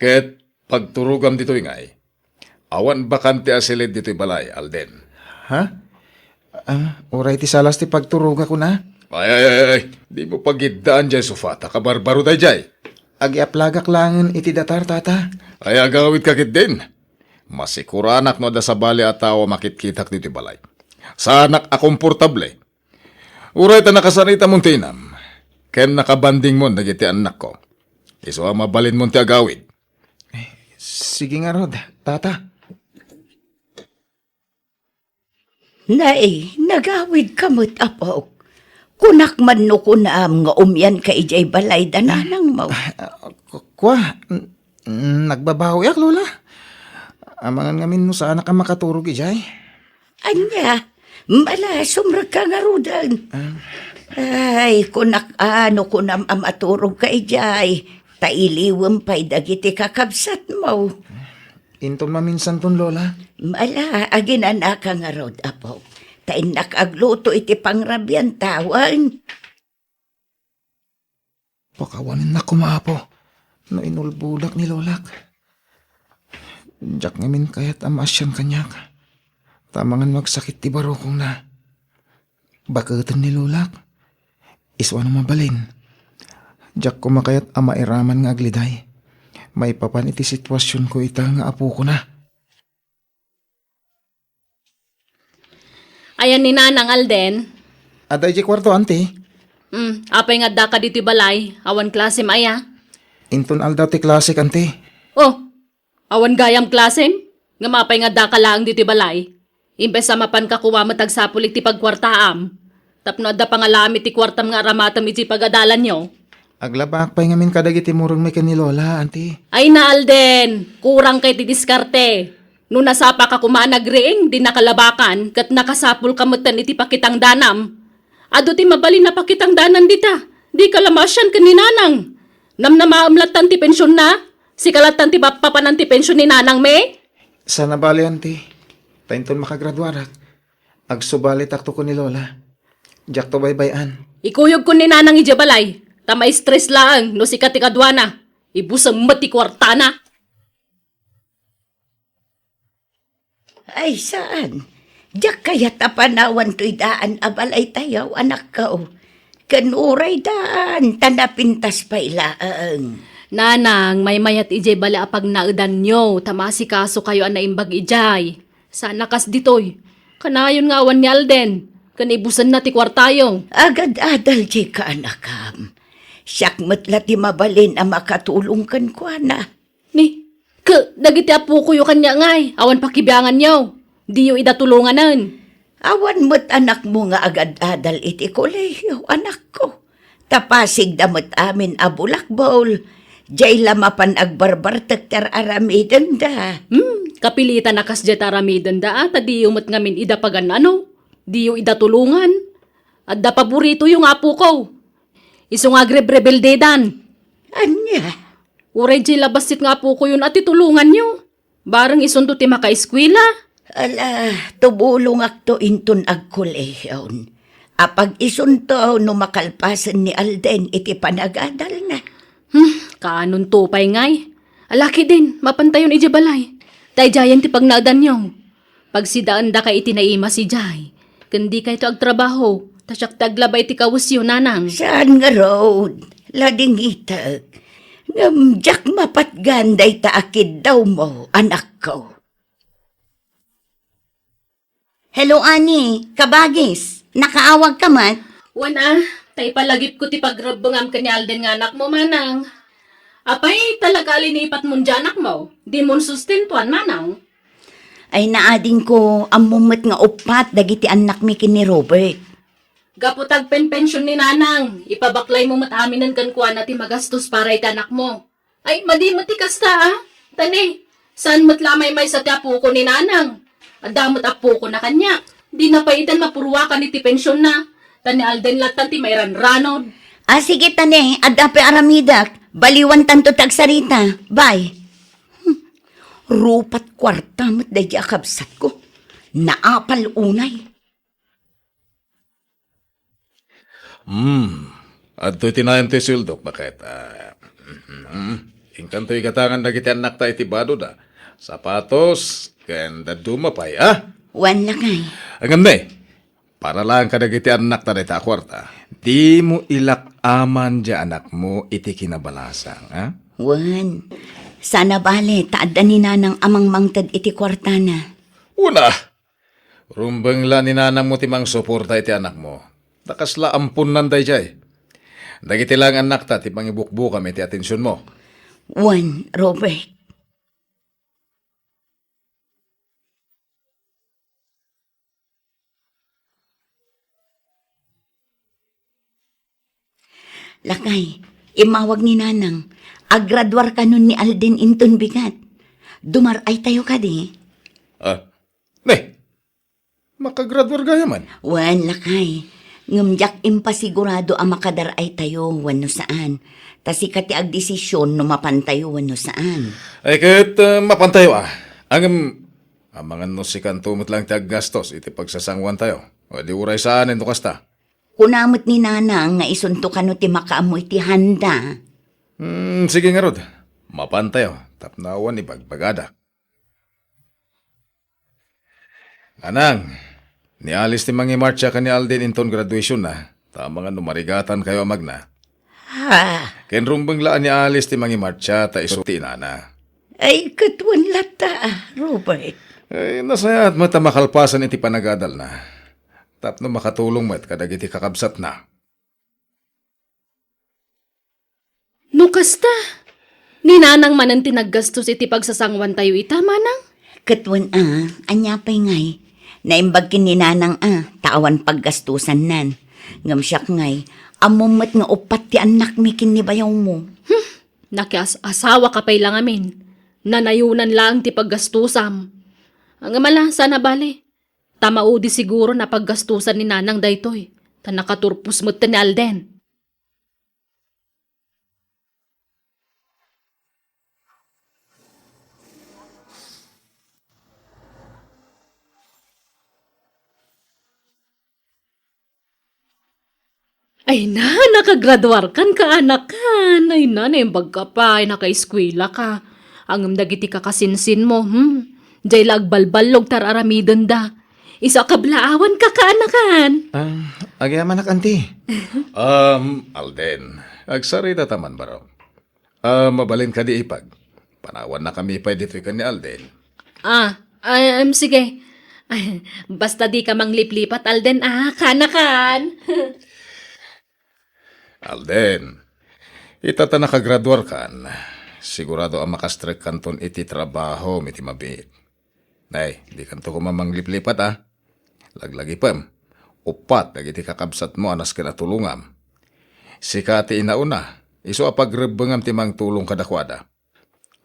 Ket pagturogam ditoy ngay. Awan bakante a silid ditoy balay, Alden. Ha? Ah, uray ti salas ti pagturogak, kuna? Ay, ay, ay, ay. Dimo pagiddaan diay sofa ta kabarbaro daydiay. Agiaplagak laengen iti datar, tata. Ay, agawidka ketdin. Masikuranak no adda sabali a tao a makitkitak ditoy balay. Saanak a komportable. Uray ta nakasaritamon ti inam, ken nakabandingmon dagiti annakko. Isu a mabalinmon ti agawid. Eh, sige ngarud, tata. Nay, nagawidka met, apok. Kunak man no kunam nga umianka idiay balay da nanangmo. Ah, ku-, kua, n-, nagbabawiak, Lola. Amangan ngamin no saanak a makaturog idiay. Ania, mala, sumrekka ngaruden. Ah. Ay, kunak a no kunam a maturogka idiay, ta iliwem pay dagiti kakabsatmo. Inton maminsanton, Lola. Mala, aginanaka ngarud, apok. Ta innak agluto iti pangrabian tawen. Pakawanennak koma, Apo, no inulbodak ni Lolak. Diak ngamin kayat a maasian kaniak, ta amangan no agsakit ti barukongna. Baketen ni Lolak. Isu a no mabalin, diak koma kayat a mairaman nga agliday maipapan iti situasionko ita nga apokona. Ayan ni Nanang Alden? Adda idiay kuarto, Auntie. Hmm, apay nga addaka ditoy balay? Awan klasem aya? Inton aldaw ti klasek, Auntie. Oh, awan gayam klasem? Ngem apay nga addaka laeng ditoy balay? Imbes a mapanka koma met agsapul iti pagkuartaam, tapno adda pangalaam iti kuartam nga aramatem idiay pagadalanyo. Aglabaak pay ngamin kadagiti murengmi ken ni Lola, Auntie. Ay na, Alden! Kurangka iti diskarte! No nasapaka koma a nagriing, di nakalabakan, ket nakasapulka metten iti pakitangdanam. Adu ti mabalin a pakitangdanan dita. Dika la maasian ken ni Nanang. Namnamaem lattan ti pensionna? Sika lattan ti mappapanan ti pension ni Nanang, me? Saan a bale, Auntie. Ta inton makagraduarak, agsubalitakto ken ni Lola. Diakto baybay-an. Ikuyogko ni Nanang idiay balay, ta ma-stress laeng no sika ti kaduana. Ibusem met ti kuartana. Ay, saan? Diak kayat a panawan toy daan a balaytayo, anakko. Ken uray daan, ta napintas pay laeng. Nanang, maymayat idiay bale a pagnaedanyo, ta maasikasokayo a naimbag idiay. Saan a kas ditoy. Kanayon nga awan ni Alden, ken ibusenna ti kuartayo. Agad-adal diay kaanakam. Siak met la ti mabalin a makatulong kenkuana. Ni, ke, dagiti apokoyo kaniak ngay, awan pakibianganyo. Diyo ida tulonganen. Awan met anakmo nga agad-adal iti kolehiyo, anakko. Ta pasigda met amin a bulakbol. Diay la mapan agbarbartek ti ar-aramidenda. Hmm, kapilitan a kasdiay ti aramidenda, a, ta diyo met ngamin ida pagan-ano. Diyo ida tulongan. Adda paboritoyo nga apoko. Isu nga agrebrebeldedan. Ania? Uray diay la bassit nga apokoyon a ti tulonganyo. Bareng isunto ti makaeskuela. Ala, tumulongakto inton agkolehion. Apag isunto no makalpasen ni Alden iti panagadalna. Hmm, kaanonto pay ngay? Ala ketdin, mapantayon idiay balay. Daydiayen ti pagnaedanyo. Pagsidaendaka iti naimas idiay. Ken dikayto agtrabaho, ta siak ti aglaba iti kawesyo, Nanang. Saan ngarud, ladingitek. Ngem diak mapatgan dayta a kiddawmo, anakko. Hello, Ani. Kabagis. Nakaawagka met? Wen a, ta ipalagipko ti pagrebbengam ken ni Alden nga anakmo, Manang. Apay, talaga a linipatmon diay anakmo? Dimon sustentuan, Manang? Ay, naadingko, ammom met nga uppat dagiti annakmi ken ni Robert. Gapu ta agpenpension ni Nanang, ipabaklaymo met aminen kenkuana ti magastos para iti anakmo. Ay, madi met ti kasta, a. Ta ne, saan met la a maymaysa ti apoko ni Nanang. Adda met apokona kaniak. Dina pay itan mapuruakan iti pensionna. Ta ni Alden lattan ti mairanranod. A, sige, ta ne, adda pay aramidek. Baliwantanto ti agsarita. Bye. Hmm. Rupat kuarta met daydi a kabsatko. Naapal unay. Hmm. Adtoy ti naem ti sueldok, baket. Ah, mhm. Inkanto igatangan dagiti annakta iti badoda. Sapatos, ken dadduma pay, a? Wen, lakay. Ngem ne, para laeng kadagiti annakta dayta a kuarta. Dimo ilak-aman diay anakmo iti kinabalasang, a? Wen. Saan a bale, ta adda ni Nanang a mangmangted iti kuartana. Wen a, Rumbeng la ni nanangmo ti mangsuporta iti anakmo. Ta kasla amponnan daydiay. Dagiti laeng annakta ti mangibukbukam iti atensionmo. Wen, Robert. Lakay, immawag ni Nanang. Aggraduar kanon ni Alden inton bigat. Dumar-aytayo kadi? Ah, ne, makagraduar gayamen? Wen, lakay. Ngem diak impasigurado a makadar-aytayo wenno saan. Ta sika ti agdesision no mapantayo wenno saan. Ay, ket, ah, mapantayo, a. Ngem, amangan no sikanto met laeng ti aggastos iti pagsasanguantayo. O di uray saanen no kasta. Kuna met ni Nanang nga isunto kano ti makaammo iti handa. Hmm, sige ngarud. Mapantayo, tapno awan ibagbagadak. Nanang, ni Alice ti mangimartsa ken ni Alden inton graduationna, ta amangan no marigatankayo a magna. Ha? Ken rumbeng la a ni Alice ti mangimartsa ta isu ti inana. Ay, ket wen latta, Robert. Ay, nasayaat met a makalpasan iti panagadalna. Tapno makatulong met kadagiti kakabsatna. No kasta, ni Nanang manen ti naggastos iti pagsasanguantayo ita, Manang? Ket wen a, ania pay ngay? Naimbag ken ni Nanang a, ta awan paggastosannan. Ngem siak ngay, ammom met nga uppat ti annakmi ken ni bayawmo. Hmm, nakias-asawaka pay la ngamin. Nanayonan laeng ti paggastosam. Ngem ala, saan a bale. Ta maudi siguro a paggastusan ni Nanang daytoy, ta nakaturpos met ni Alden. Ay na, nakagraduarkan, kaanakan. Ay na, naimbag ka pay, nakaeskuela ka. Ngem dagiti kakasinsinmo, hmm? Diay la agbalballog ta ar-aramidenda. Isu a kablaawan ka, kaanakan. Ah, agyamanak, anti. Um, Alden, agsarita ta man, baro. Ah, mabalin kadi ipag? Panawannakami pay ditoy ken ni Alden. Ah, ah, em, sige. Ay, basta dika mangliplipat, Alden, ah, kaanakan. Alden, ita ta nakagraduarkan, sigurado a makastrekkanton iti trabahom iti mabiit. Nay, dikanto koma mangliplipat, a. Laglagipem, uppat dagiti kakabsatmo a nasken a tulongam. Sika ti inauna, isu a pagrebbengam ti mangtulong kadakuada.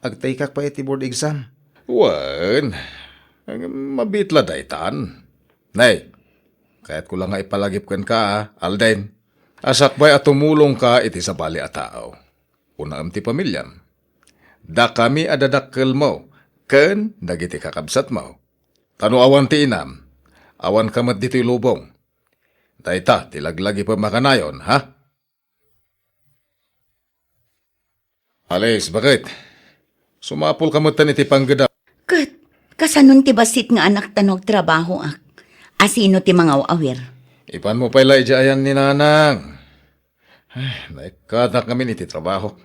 Agtaykak pay iti board exam. Wen, mabiit la daytan. Nay, kayatko la nga ipalagip kenka, a, Alden, a sakbay a tumulongka iti sabali a tao. Unaem ti pamiliam. Dakami a dadakkelmo ken dagiti kakabsatmo. Ta no awan ti inam, awanka met ditoy lubong. Dayta ti laglagipem a kanayon, ha? Alice, baket? Sumapulka metten iti panggedam. Ket, kasanon ti bassit nga anakta no agtrabahoak? A sino ti mangaw-awir? Ipanmo pay la idiay ayan ni Nanang. Ay, naikkatak ngamin iti trabahok.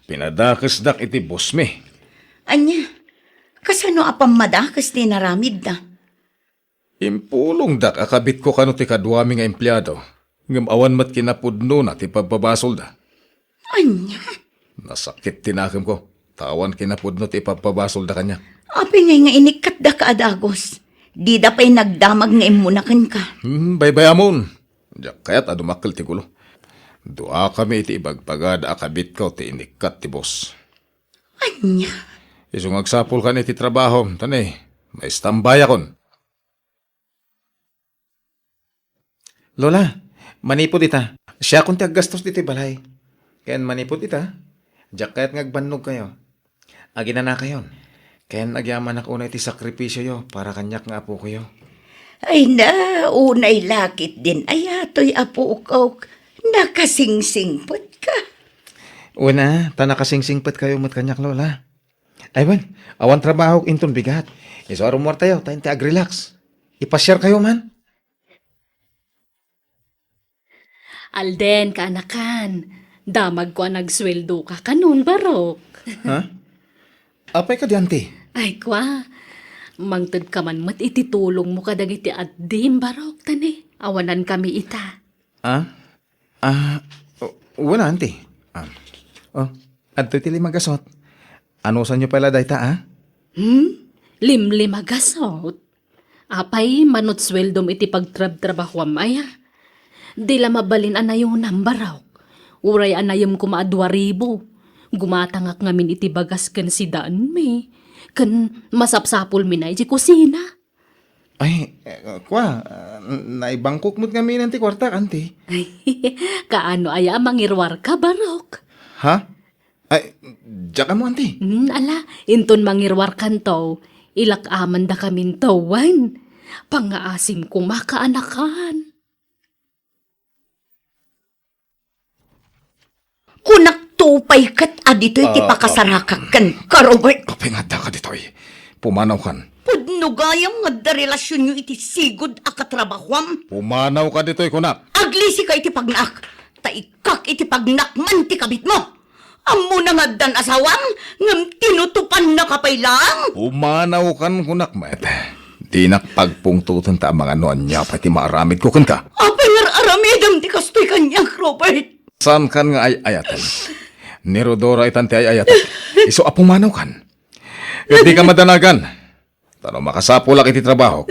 Pinadakesdak iti bossmi. Ania, kasano a pammadakes ti inaramidda? Impulongdak a kabitko kano ti kaduami nga empleado, ngem awan met kinapudnona ti pagbabasolda. Ania? Nasakit ti nakemko, ta awan kinapudno ti ipagbabasolda kaniak. Apay ngay nga inikkatdaka a dagus? Dida pay nagdamag nga immuna kenka. Hmm, baybay-amon. Diak kayat a dumakkel ti gulo. Duakami iti ibagbagada a kabitko ti inikkat ti boss. Ania? Isu nga agsapulkan iti trabahom, ta ni, maistambayakon. Lola, manipud ita, siakon ti aggastos ditoy balay. Ken manipud ita, diak kayat nga agbannogkayo. Aginanakayon. Ken agyamanak unay ti sakripisioyo para kaniak nga apokoyo. Ay na, unay lakit din aya toy apok. Nakasingsingpetka. Una, ta nakasingsingpetkayo met kaniak, Lola. Ay, wen, awan trabahok inton bigat. Isu a rumuartayo, ta inti agrelax. Ipasiarkayo man. Alden, kaanakan, damagko a nagsueldoka kanon, Barok. Ha? Apay kadi, anti? Ay, kua, mangtedka man met iti tulongmo kadagiti addim, Barok, ta ni, awanankami ita. Ah? Ah, o, wala, anti. Ah. Oh, adtoy ti lima gasot. Anusanyo pay la dayta, ah? Hmm? Limlima gasot? Apay, manut sueldom iti pagtrabtrabahuam aya? Di la mabalin a nayonam, Barok. Uray a nayem koma a dua ribu. Gumatangak ngamin iti bagas ken sidaenmi. Ken masapsapulmi na iti kusina. Ay, eh, kua, ah, naibangkok met ngamin ti kuartak, anti. Kaano aya a mangiruarka, Barok? Ha? Ay, diak ammo, anti. Hmm, ala, inton mangiruarkanto, ilak-amandakaminto, wen. Pangngaasim koma, kaanakan. Kunakto pay ket a ditoy ti Ah, ah. pakasarakak kenka, Robert. Apay nga addaka ditoy? Pumanawkan. Pudno gayam nga adda relasionyo iti sigud a katrabahuam. Pumanawka ditoy, kunak. Aglisika iti pagnaak, ta ikkak iti pagnaak man ti kabitmo. Ammona nga addan asawam, ngem tinutupannaka pay laeng. Pumanawkan, kunak met. Dinak pagpungtoten ta amangan no ania pay ti maaramidko kenka. Apay nga ar-aramidem ti kastoy kaniak, Robert? Saankan nga ay-ayaten? Ni Rodora itan ti ay-ayatek. Isu a pumanawkan. Ket dika madanagan. Ta no makasapulak iti trabahok,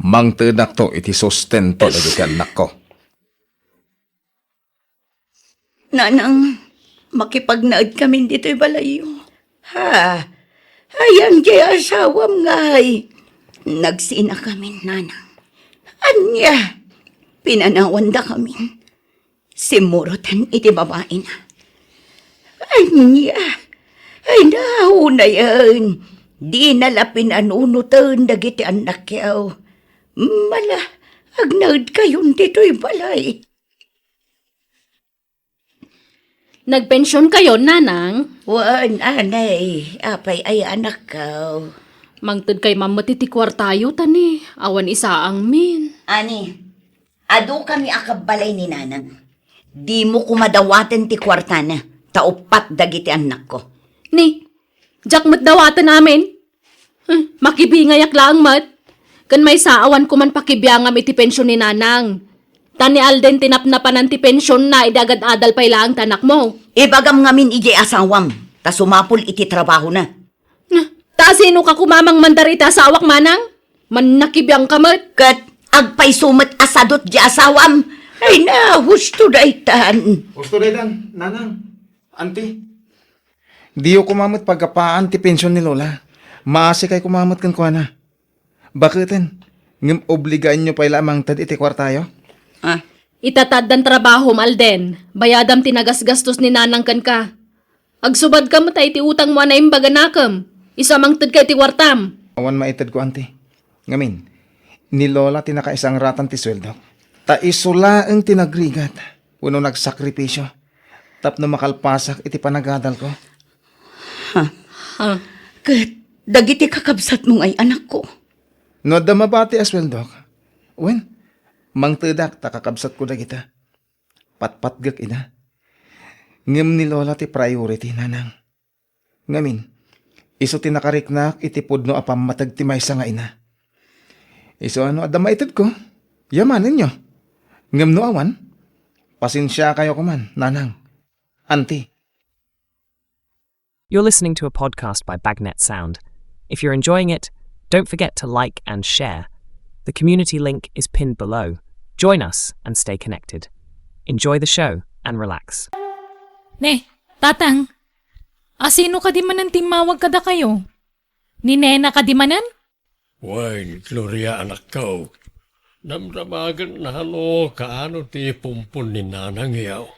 mangtedakto iti sustento dagiti annakko. Nanang, makipagnaedkamin ditoy balayyo. Ha? Ayan ti asawam ngay. Nagsinakamin, nanang. Ania? Pinanawandakamin. Simmurotan iti babaina. Ania? Ay, naunayen. Dina la pinanunoten dagiti annakyo. Mala, agnaedkayon ditoy balay. Nagpensionkayon, nanang? Wen, anay, apay aya anakko? Mangtedkay man met iti kuartayo, ta ni, awan isaangmin. Ani, adu kami a kabbalay ni nanang. Dimo koma dawaten ti kuartana, ta uppat dagiti annakko. Ni, diak met dawaten amin. Hmm, makibingayak laeng met. Ken maysa, awan koman pakibiangam iti pension ni nanang. Ta ni Alden ti napnapanan ti pensionna idi agad-adal pay laeng ti anakmo. Ibagam ngamin idiay asawam, ta sumapul iti trabahona. Na, ta asino ka koma mangmandar iti asawak, manang? Mannakibiang ka met. Ket agpayso met a sadut di asawam. Ay na, husto daytan. Husto daytan, nanang, anti. Diyo koma met paggapuan ti pension ni Lola. Maasikay koma met kenkuana. Baketen, ngem obligaenyo pay la a mangted iti kuartayo? Ah. Ita ta addan trabahom, Alden. Bayadam ti nagasgastos ni nanang kenka. Agsubadka met iti utangmo a naimbag a nakem. Isu a mangtedka iti kuartam. Awan maitedko, anti. Ngamin, ni Lola ti nakaisangratan ti sueldok. Ta isu laeng ti nagrigat wenno nagsakripisio tapno makalpasak iti panagadalko. Ha? Ha? Ket dagiti kakabsatmo ngay anakko? No adda mabati a sueldok, wen, mangtedak ta kakabsatko dagita. Patpatgek ida. Ngem ni Lola ti priority, nanang. Ngamin, isu ti nakariknak iti pudno a pammateg ti maysa nga ina. Isu a no adda maitedko, yamanenyo. Ngem no awan, pasensiakayo koman, nanang, anti. You're listening to a podcast by Bagnet Sound. If you're enjoying it, don't forget to like and share. The community link is pinned below. Join us and stay connected. Enjoy the show and relax. Ne, Tatang, asino kadi manen timmawag kadakayo? Ni Nena kadi manen? Wen, Gloria, anakko. Damdamagen nano kaano ti pumpon ni nanangyo.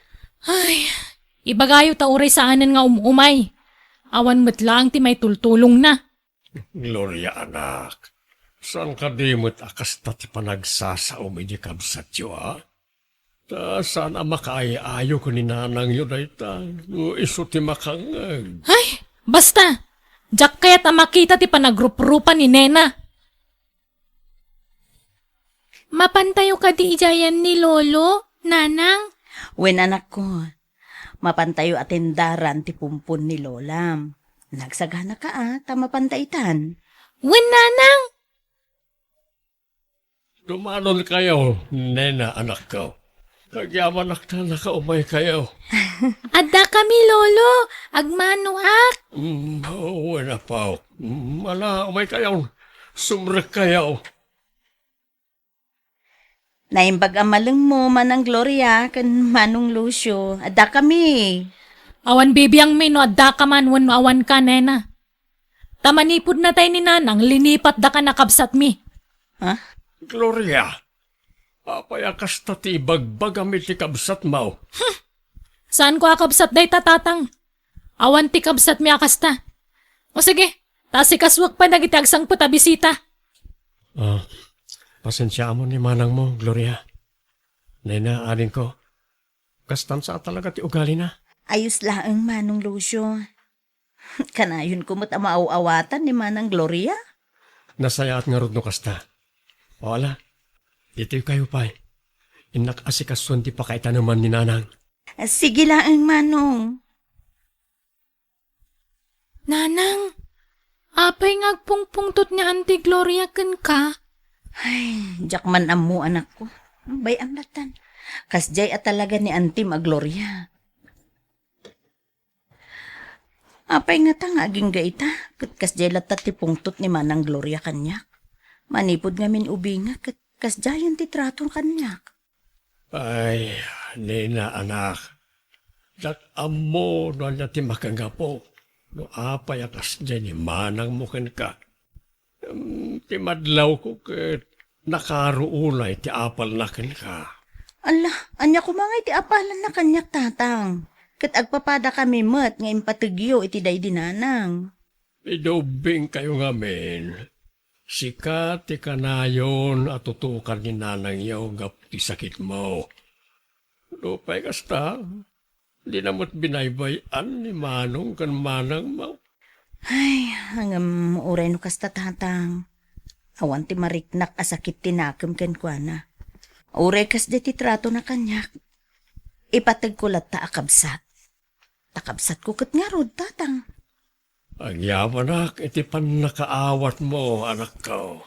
Ay, ibagayo ta uray saanen nga um-umay. Awan met laeng ti maitultulongna. Gloria, anak, saan kadi met a kasta ti panagsasaom idi kabsatyo, a? Ta saan a makaay-ayo ken ni nanangyo dayta, no isu ti makangngeg. Ay, basta! Diak kayat a makita ti panagruprupa ni Nena. Mapantayo kadi idiayen ni Lolo, Nanang? Wen, anakko. Mapantayo a tendaran ti pumpon ni Lolam. Nagsaganaka a, ta mapanta itan. Wen, Nanang! Dumanonkayo, Nena, anakko. Agyamanak ta nakaumaykayo. Addakami, Lolo. Agmanoak. Mm, wen, apo. Mm, ala, umaykayon. Sumrekkayo. Naimbag a malengmo, Manang Gloria, ken Manong Lucio. Addakami. Awan bibiangmi no addaka man wenno awanka, Nena. Ta manipud natay ni Nanang, linipatdaka a kabsatmi. Ha? Gloria, apay a kasta ti ibagbagam iti kabsatmo? Hmm. Saanko a kabsat dayta, Tatang. Awan ti kabsatmi a kasta. O sige, ta asikasuek pay dagiti agsangpet a bisita. Ah, pasensiaam ni manangmo, Gloria. Nena, adingko, kastan sa talaga ti ugalina. Ayos laeng, Manong Lucio. Kanayonko met a maaw-awatan ni Manang Gloria. Nasayaat ngarud no kasta. O ala, ditoykayo pay. Innak asikasuan ti pakaitaneman ni Nanang. Sige laeng, Manong. Nanang, apay nga agpungpungtot ni Auntie Gloria kenka? Ay, diak man ammo, anakko. Bay-am lattan. Kasdiay a talaga ni Auntie a Gloria. Apay ngata nga agingga ita, ket kasdiay latta ti pungtot ni Manang Gloria kaniak. Manipud ngamin ubingak, ket kasdiayen ti trato kaniak. Ay, Nena, anak, diak ammo no ania ti makangapo, no apay a kasdiay ni manangmo kenka. Ngem ti madlawko ket nakaro unay ti apalna kenka. Ala, ania koma ngay ti apalanna kaniak, Tatang? Ket agpapadakami met nga impategyo iti daydi nanang. Idubbingkayo ngamin. Sika ti kanayon a tutukan ni nanangyo gapu ti sakitmo. Nupay kasta, dina met binaybay-an ni Manong ken Manangmo. Ay, ngem uray no kasta, Tatang, awan ti mariknak a sakit ti nakem kenkuana. Uray kasdi ti tratona kaniak, ipategko latta a kabsat. Ta kabsatko ket ngarud, Tatang. Agyamanak iti pannakaawatmo, anakko.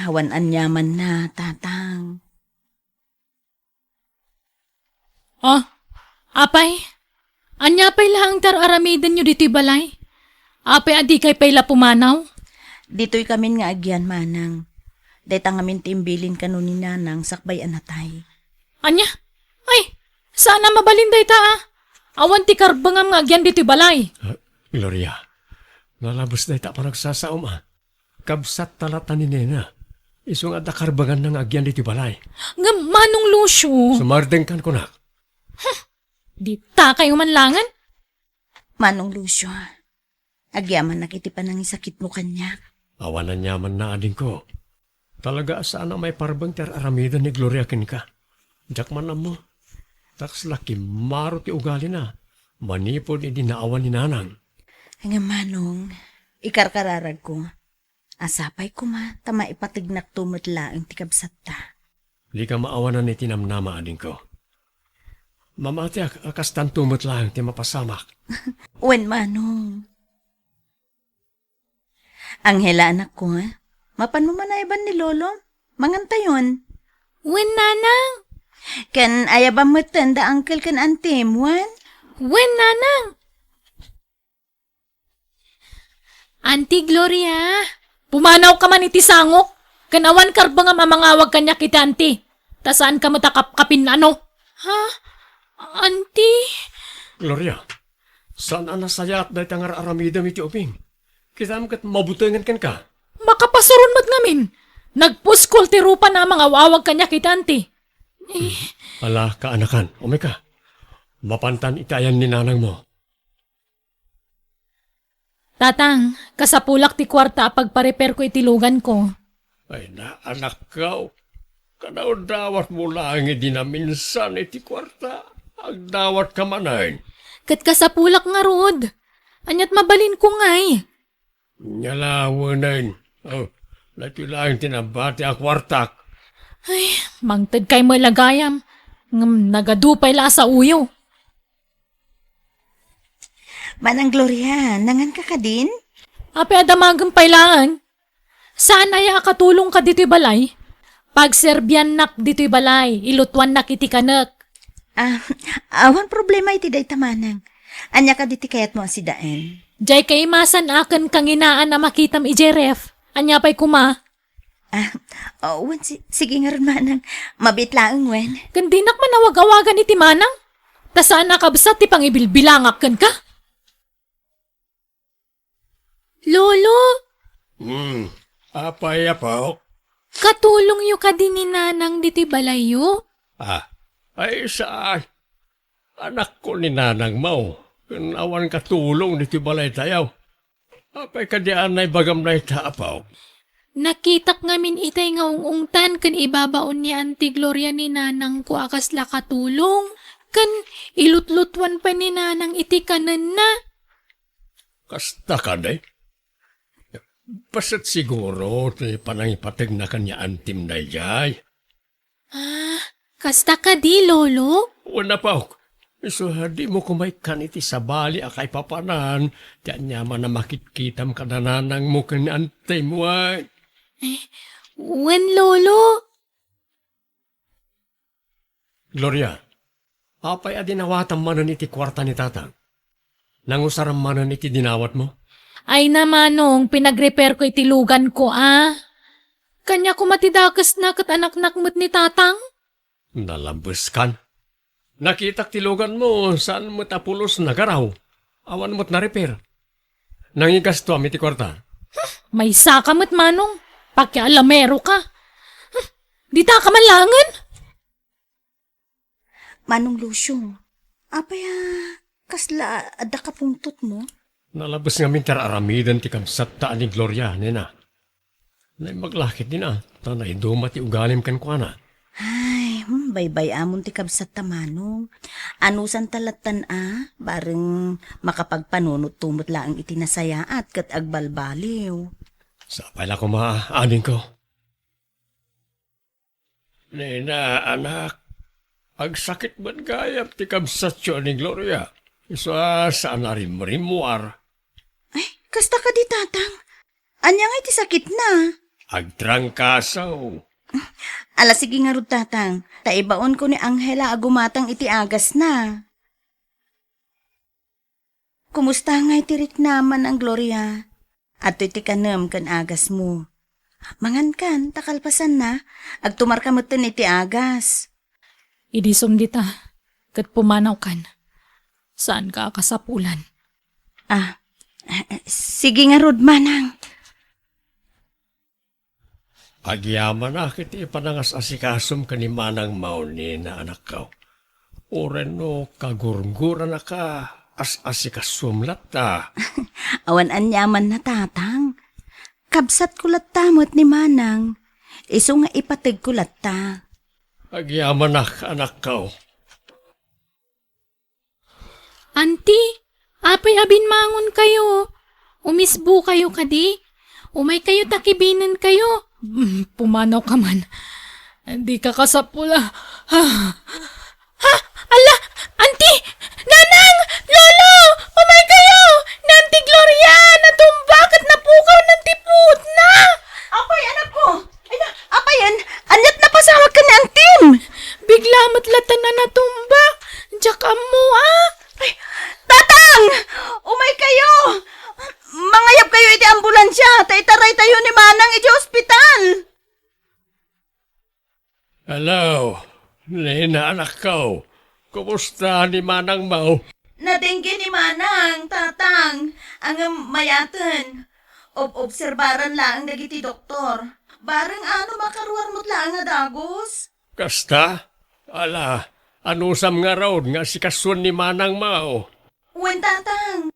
Awan aniamanna, Tatang. Oh, apay, ania pay laeng ti ar-aramidenyo ditoy balay? Apay a dikay pay la pumanaw? Ditoykamin nga agian, Manang. Dayta ngamin ti imbilin kano ni Nanang sakbay a natay. Ania? Ay, saan a mabalin dayta, a? Awan ti karbengam nga agian ditoy balay. Ah, Gloria, nalabes dayta a panagsasaom, a. Kabsatta latta ni Nena. Isu nga adda karbenganna nga agian ditoy balay. Ngem Manong Lucio. Sumardengkan kunak. Huh! Dita kayo man langen? Manong Lucio, agyamanak iti panangisakitmo kaniak. Awan aniamanna, adingko. Talaga a saan a maiparbeng ti ar-aramiden ni Gloria kenka. Diak man ammo. Ta kasla kimmaro ti ugalina manipud idi naawan ni Nanang. Ngem Manong, ikarkararagko. Sapay koma ta maipategnakto met laeng ti kabsatta. Dika maawanan iti namnama, adingko. Mamatiak a kastanto met laeng ti mapasamak. Wen, Manong. Angela, anakko, mapanmo man ayaban ni Lolo? Mangantayon. Wen, Nanang. Ken ayabam metten da uncle ken auntie-m, wen? Wen, Nanang. Auntie Gloria, pumanawka man iti sangok, ken awan karbengam a mangawag kaniak iti auntie, ta saanka met a kapkapin, ano? Ha? Auntie? Gloria, saan a nasayaat dayta nga ar-aramidem iti ubing. Kitam ket mabutengen kenka. Makapasuron met ngamin. Nagpuskol ti rupana a mangaw-awag kaniak iti auntie. Eh. Ala, kaanakan, umay ka. Mapantan iti ayan ni nanangmo. Tatang, kasapulak ti kuarta a pagparepairko iti luganko. Ay na, anakko. Kadawdawatmo laeng idi naminsan iti kuarta. Agdawatka manen. Ket kasapulak ngarud. Aniat mabalinko ngay? Nia la, wenen. Oh, daytoy laeng ti nabati a kuartak. Ay, mangtedkay met la gayam. Ngem nagadu pay la a saoyo. Manang Gloria, nanganka kadin? Apay a damagem pay laeng? Saan aya a katulongka ditoy balay? Pagserbiannak ditoy balay, ilutuannak iti kanek. Ah, awan problema iti dayta, manang. Ania kadi ti kayatmo a sidaen? Diay kaimasan a ken kanginaan a makitam idiay ref. Ania pay koma? Ah, oh, wen, si-, sige ngarud, manang. Mabiit laeng, wen. Ken dinak man awag-awagan iti manang. Ta saan a kabsat ti pangibilbilangak kenka. Lolo! Hmm, apay, apo? Katulongyo kadi ni nanang ditoy balayyo? Ah, ay, saan? Anakko ni nanangmo, ken awan katulong ditoy balaytayo. Apay kadi a naibagam dayta, apo? Nakitak ngamin itay nga ung-ungtan ken ibabaon ni Auntie Gloria ni nanangko a kasla katulong, ken ilutlutuan pay ni nanang iti kanenna. Kasta kadi? Paset siguro ti panangipategna ken ni antim daydiay. Ah, kasta kadi, Lolo? Wen, apok. Isu a dimo koma ikkan iti sabali a kaipapanan ti aniaman a makitkitam kada nanangmo ken ni antim, wen? Eh, wen, Lolo. Gloria, apay a dinawatam manen iti kuarta ni tatang? Nangusaram manen iti dinawatmo? Ay na, manong, pinagrepairko iti luganko, a. Kaniak koma ti dakesna ket anaknak met ni tatang? Nalabeskan. Nakitak ti luganmo, saan met a pulos nagaraw. Awan met narepair. Nangigastoam iti kuarta. Maysaka met, Manong. Pakialamero ka. Dita ka man laengen? Manong Lucio, apay a kasla adda kapungtotmo? Nalabes ngamin ti ar-aramiden ti kabsatta a ni Gloria, nena. Naimbag la ketdin a, ta naiduma ti ugalim kenkuana. Ay, hmm, baybay-amon ti kabsatta, Manong. Anusanta lattan a, bareng makapagpanunotto met laeng iti nasayaat ket agbalbaliw. Sapay la koma, adingko. Nena, anak, agsakit met gayam ti kabsatyo a ni Gloria. Isu a saan a rimrimmuar. Ay, kasta kadi, Tatang? Ania ngay ti sakitna? Agtrangkaso. Ala, sige ngarud, Tatang. Ta ibaonko ni Angela a gumatang iti agasna. Kumusta ngay ti riknam, Manang Gloria? Adtoy ti kanem ken agasmo. Mangankan, ta kalpasanna, agtumarka metten iti agas. Idi sumdita, ket pumanawkan. Saanka a kasapulan. Ah, sige ngarud, Manang. Agyamanak iti panangas-asikasom ken ni Manang Mao, nena, anakko. Uray no kagurguranaka, as-asikasom latta. Awan aniamanna, Tatang. Kabsatko latta met ni Manang. Isu nga ipategko latta. Agyamanak, anakko. Anti, apay a binmangonkayo? Umisbokayo kadi? Umaykayo ta kibinenkayo. Mm, pumanawka man. Dika kasapul a. Ha? Ha? Ala! Anti! Nanang! Lolo! Umaykayo! Ni Anti Gloria! Natumba ket napukawnan ti puotna! Apay, anakko? Ay na, apayen? Aniat napasawak ken ni Antim? Bigla met latta a natumba. Diak ammo, a. Ay, Tatang! Umaykayo! Mangayabkayo iti ambulansia, ta itaraytayo ni Manang iti ospital. Hello, nena, anakko. Kumusta ni Manang Mao? Nadengge ni Manang, Tatang. Ngem mayaten. Ob-obserbaran laeng dagiti doktor. Bareng ano makaruar met laeng a dagus. Kasta? Ala, anusam ngarud nga asikasuen ni Manang Mao? Wen, Tatang.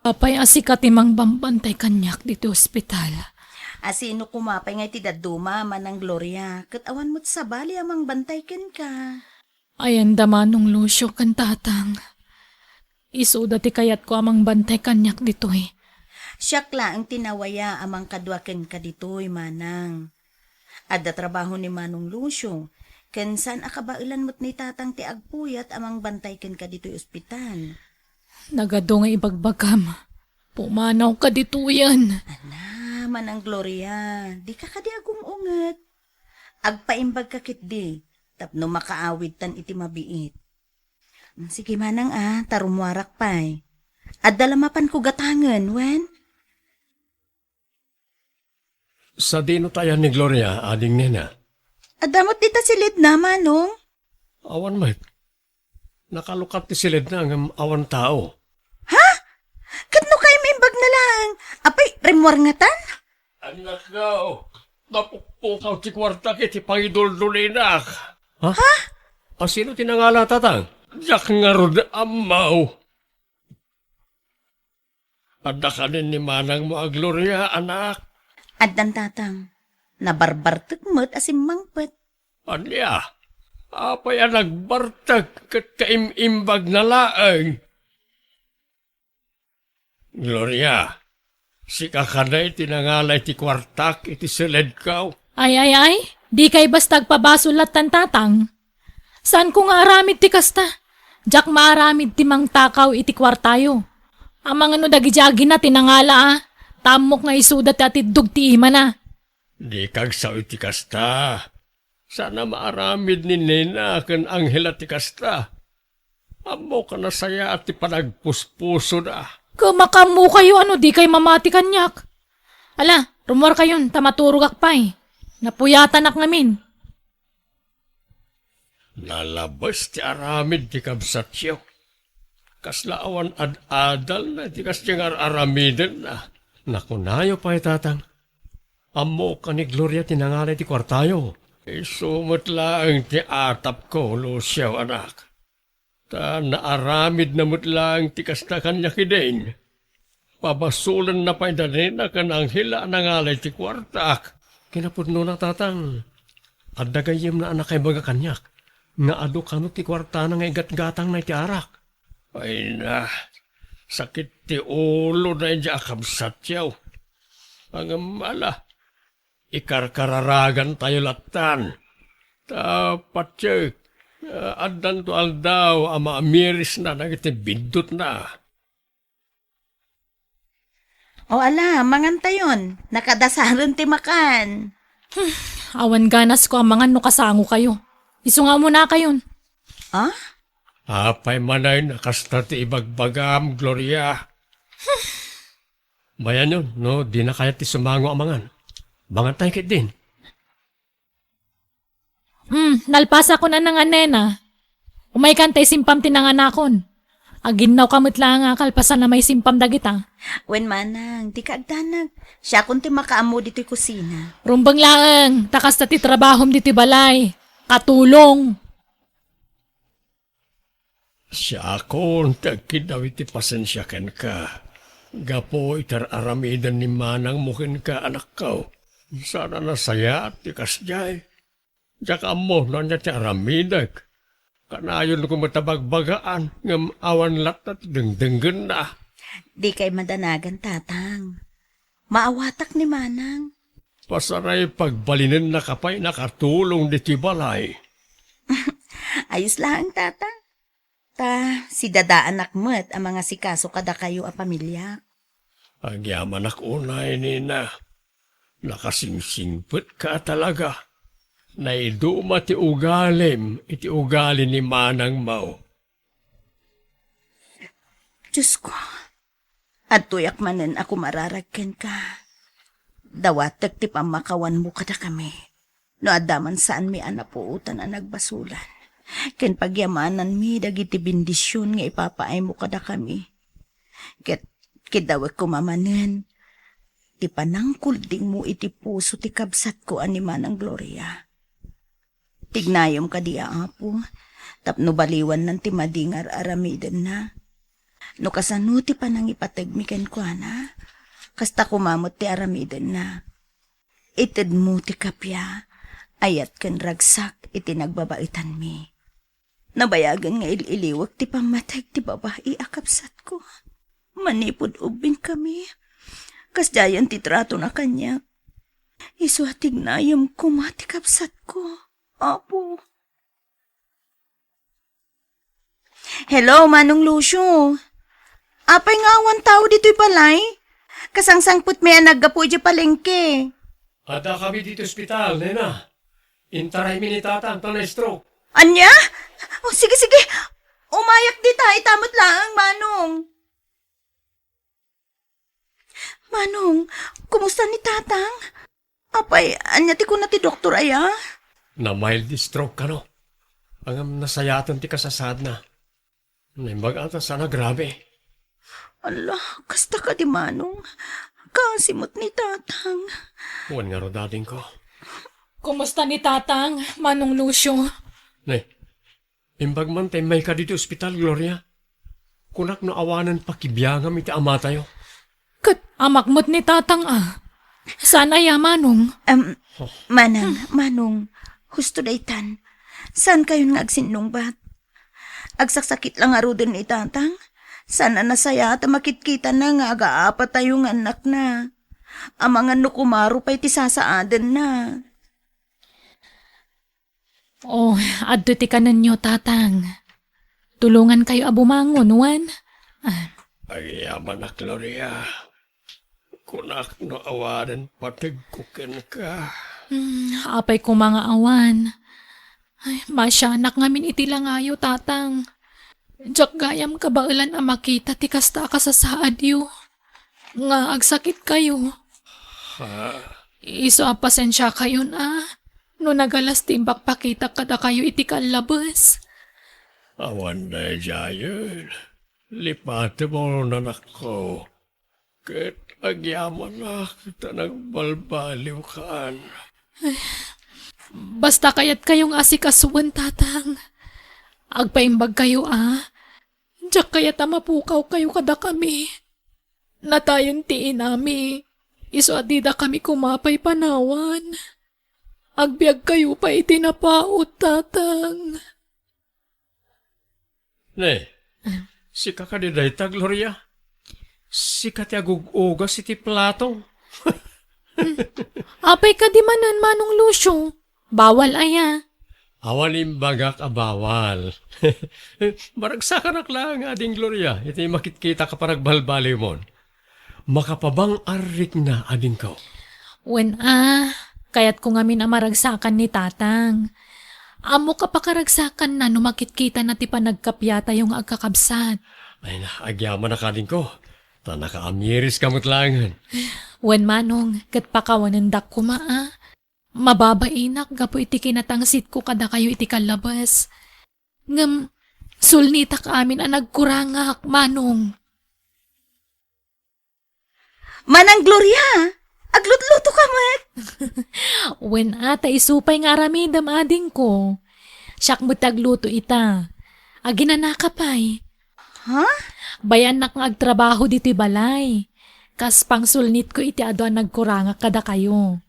Apay a sika ti mangbambantay kaniak ditoy ospital? A sino koma pay nga iti dadduma, Manang Gloria, ket awan met sabali a mangbantay kenka? Ayan da Manong Lucio ken Tatang. Isuda ti kayatko a mangbantay kaniak ditoy. Siak laeng ti nawaya a mangkadua kenka ditoy, Manang. Adda trabaho ni Manong Lucio, ken saan a kabaelan met ni Tatang ti agpuyat a mangbantay kenka ditoy ospital. Nagadu nga ibagbagam, pumanawka ditoyen. Ala, Manang Gloria, dika kadi agum-unget. Agpaimbagka ketdi, tapno makaawidtan iti mabiit. Sige, Manang, a, ta rummuarak pay. Adda la mapanko gatangen, wen? Sadino ti ayan ni Gloria, ading nena? Adda met dita siledna, Manong. Awan met. Nakalukat ti siledna ngem awan tao. Ha? Ket no kayat imbagna laeng, apay, rimmuar ngatan? Anakko, napukpukaw ti kuartak iti pangiduldulinak. Ha? Ha? A sino ti nangala, Tatang? Diak ngarud ammo. Adda kanen ni manangmo a Gloria, anak? Addan, Tatang. Nabarbartek met a simmangpet. Ania? Apay a nagbartek ket kaim-imbagna laeng? Gloria, sika kadi ti nangala iti kuartak iti seledko? Ay, ay, ay, dikay basta agpabasol lattan, Tatang. Saanko nga aramid ti kasta. Diak maaramid ti mangtakaw iti kuartayo. Amangan no dagiti agina ti nangala a, ta ammok nga isuda ti atiddog ti imana. Dika agsao iti kasta. Saan a maaramid ni Nena ken Angela ti kasta. Ammok a nasayaat ti panagpuspusoda. Ket makaammokayo a no dikay mamati kaniak. Ala, rummuarkayon ta maturogak pay. Napuyatanak ngamin. Nalabes ti aramid ti kabsatyo. Kasla awan ad-adalna iti kasdiay nga ar-aramidenna. Nakunayo pay, Tatang. Ammok a ni Gloria ti nangalay ti kuartayo. Isu met laeng ti atapko, Lucio, anak. Ta naaramidna met laeng ti kasta kaniak idin. Pabasolenna pay da nina ken Angela a nangalay ti kuartak. Kinapudnona, Tatang, adda gayyemna a nakaibaga kaniak nga adu kano ti kuartana nga igatgatangna iti arak. Ay na, sakit ti ulo daydiay a kabsatyo. Ngem ala, ikarkararagantayo lattan. Ta patiek, addanto aldaw a maamirisna dagiti biddutna. O ala, mangantayon. Nakadasaren ti makan. Awan ganasko a mangan no kasangokayo. Isu nga umunakayon. Ah? Apay manen a kasta ti ibagbagam, Gloria? Bayanyon, no, dina kayat ti sumango a mangan. Mangantayo ketdin. Hmm, nalpasakon a nangan, nena. Umaykan ta isimpam ti nanganakon. Aginnawka met laeng a kalpasan a maisimpam dagita. Wen, manang, dika agdanag. Siakon ti makaammo ditoy kusina. Rumbeng laeng, ta kasta ti trabahom ditoy balay. Katulong. Siakon ti agkiddaw iti pasensia kenka gapu iti ar-aramiden ni manangmo kenka, anakko. Saan a nasayaat ti kasdiay. Diak ammo no ania ti aramidek. Kanayon koma ta bagbagaan, ngem awan latta ti dengdenggenna. Dikay madanagan, Tatang. Maawatak ni manang. Pasaray pagbalinennaka pay nakatulong ditoy balay. Ayos laeng, Tatang. Ta sidadaanak met a mangasikaso kadakayo a pamiliak. Agyamanak unay, nena. Nakasingsingpetka a talaga. Naiduma ti ugalim iti ugali ni manangmo. Diosko, adtoyak manen a kumararag kenka. Dawatek ti pammakawanmo kadakami. No adda man saanmi a napuotan a nagbasolan, ken pagyamananmi dagiti bendision nga ipapaaymo kadakami. Ket kiddawek koma manen ti panangkuldingmo iti puso ti kabsatko a ni Manang Gloria. Tignayom kadi a Apo, tapno baliwannan ti madi nga ar-aramidenna. No kasano ti panangipategmi kenkuana, kasta koma met ti aramidenna. Itedmo ti kappia, ayat ken ragsak iti nagbabaetanmi. Nabayagen nga il-iliwek ti pammateg ti babai a kabsatko. Manipud ubbingkami, kasdiayen ti tratona kaniak. Isu a tignayem koma ti kabsatko, Apo. Hello, Manong Lucio. Apay nga awan tao ditoy balay? Kasangsangpetmi a naggapu idiay palengke. Adda kami ditoy ospital, nena. Intaraymi ni Tatang ta na-stroke. Ania? O, sige, sige. Umayak dita, ita met laeng, Manong. Manong, kumusta ni Tatang? Apay, ania ti kuna ti doktor aya? Na-mild stroke kano. Ngem nasayaten ti kasasaadna. Naimbag a ta saan a grabe. Ala, kasta kadi, Manong. Kaasi met ni Tatang. Wen ngarud, adingko. Kumusta ni Tatang, Manong Lucio? Ne, imbag man ta immayka ditoy ospital, Gloria. Kunak no awanen pakibiangam iti amatayo. Ket amak met ni Tatang a. Saan aya, Manong? Em, Manang, Manong, husto daytan. Saankayon nga agsinnungbat? Agsaksakit la ngaruden ni Tatang. Saan a nasayaat a makitkitana nga agaapatayo nga annakna. Amangan no kumaro pay ti sasaadenna. Oh, adto ti kanenyo, Tatang. Tulongankayo a bumangon, wen? Ah. Agyamanak, Gloria. Kunak no awanen pategko kenka. Hmm, apay koma nga awan. Ay, masianak ngamin iti langayo, Tatang. Diak gayam kabaelan a makita ti kasta a kasasaadyo nga agsakitkayo. Ha? Isu a pasensiakayon a no nagalas ti imbakpakitak kadakayo iti kallabes. Awan daydiayen. Lipatemon, anakko, ket agyamanak ta nagbalbaliwkan. Basta kayatkayo nga asikasuen, Tatang. Agpaimbagkayo a. Diak kayat a mapukawkayo kadakami. Natayen ti inami, isu a didakami koma pay panawan. Agbiagkayo pay iti napaut, Tatang. Ne, sika kadi dayta, Gloria? Sika ti agug-ugas iti plato? Apay kadi manen, Manong Lucio? Bawal aya? Awan imbagak a bawal. Maragsakanak laeng, Ading Gloria, iti makitkitak a panagbalbaliwmon. Makapabang-arrikna, adingko. Wen a, kayatko ngamin a maragsakan ni Tatang. Ammok a pakaragsakanna no makitkitana ti panagkappatayo nga agkakabsat. Ay na, agyamanak, adingko. Ta nakaamiriska met laengen. Wen, Manong, ket pakawanendak koma a. Mababainak gapu iti kinatangsitko kadakayo iti kallabes. Ngem, sulnitak amin a nagkurangak, Manong. Manang Gloria, aglutluto ka met? Wen a, ta isu pay nga aramidem, adingko. Siak met ti agluto ita. Aginanaka pay. Ha? Bayannak nga agtrabaho ditoy balay. Kas pangsulnitko iti adu a nagkurangak kadakayo.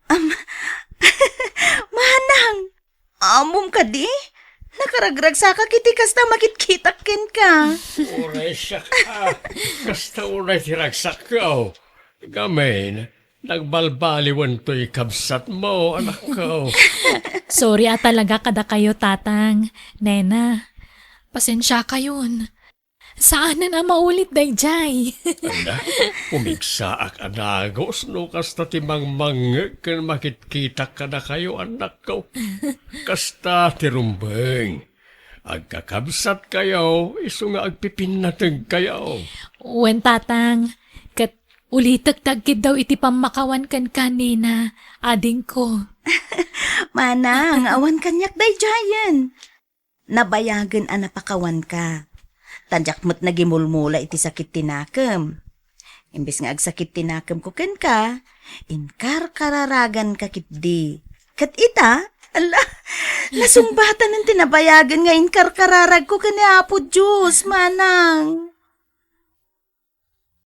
Am, Manang, ammom kadi? Nakaragragsakak iti kasta makitkitak kenka. Uray siak a, kasta unay ti ragsakko. Gamin, nagbalbaliwen toy kabsatmo, anakko. Sorry a talaga kadakayo, Tatang, Nena. Pasensiakayon. Saanen a maulit daydiay. Anda, pumigsaak a dagus no kasta ti mangmangngeg ken makitkitak kadakayo, annakko. Kasta ti rumbeng. Agkakabsatkayo, isu nga agpipinnategkayo. Wen, Tatang, ket ulitek ti agkiddaw iti pammakawan kenka, Nena, adingko. Manang, awan kaniak daydiayen. Nabayagen a napakawanka. Ta diak met nagimulmula iti sakit ti nakem. Imbes nga agsakit ti nakemko kenka, inkarkararaganka ketdi. Ket ita, ala, nasungbatanen ti nabayagen nga inkarkararagko ken ni Apo Dios, Manang.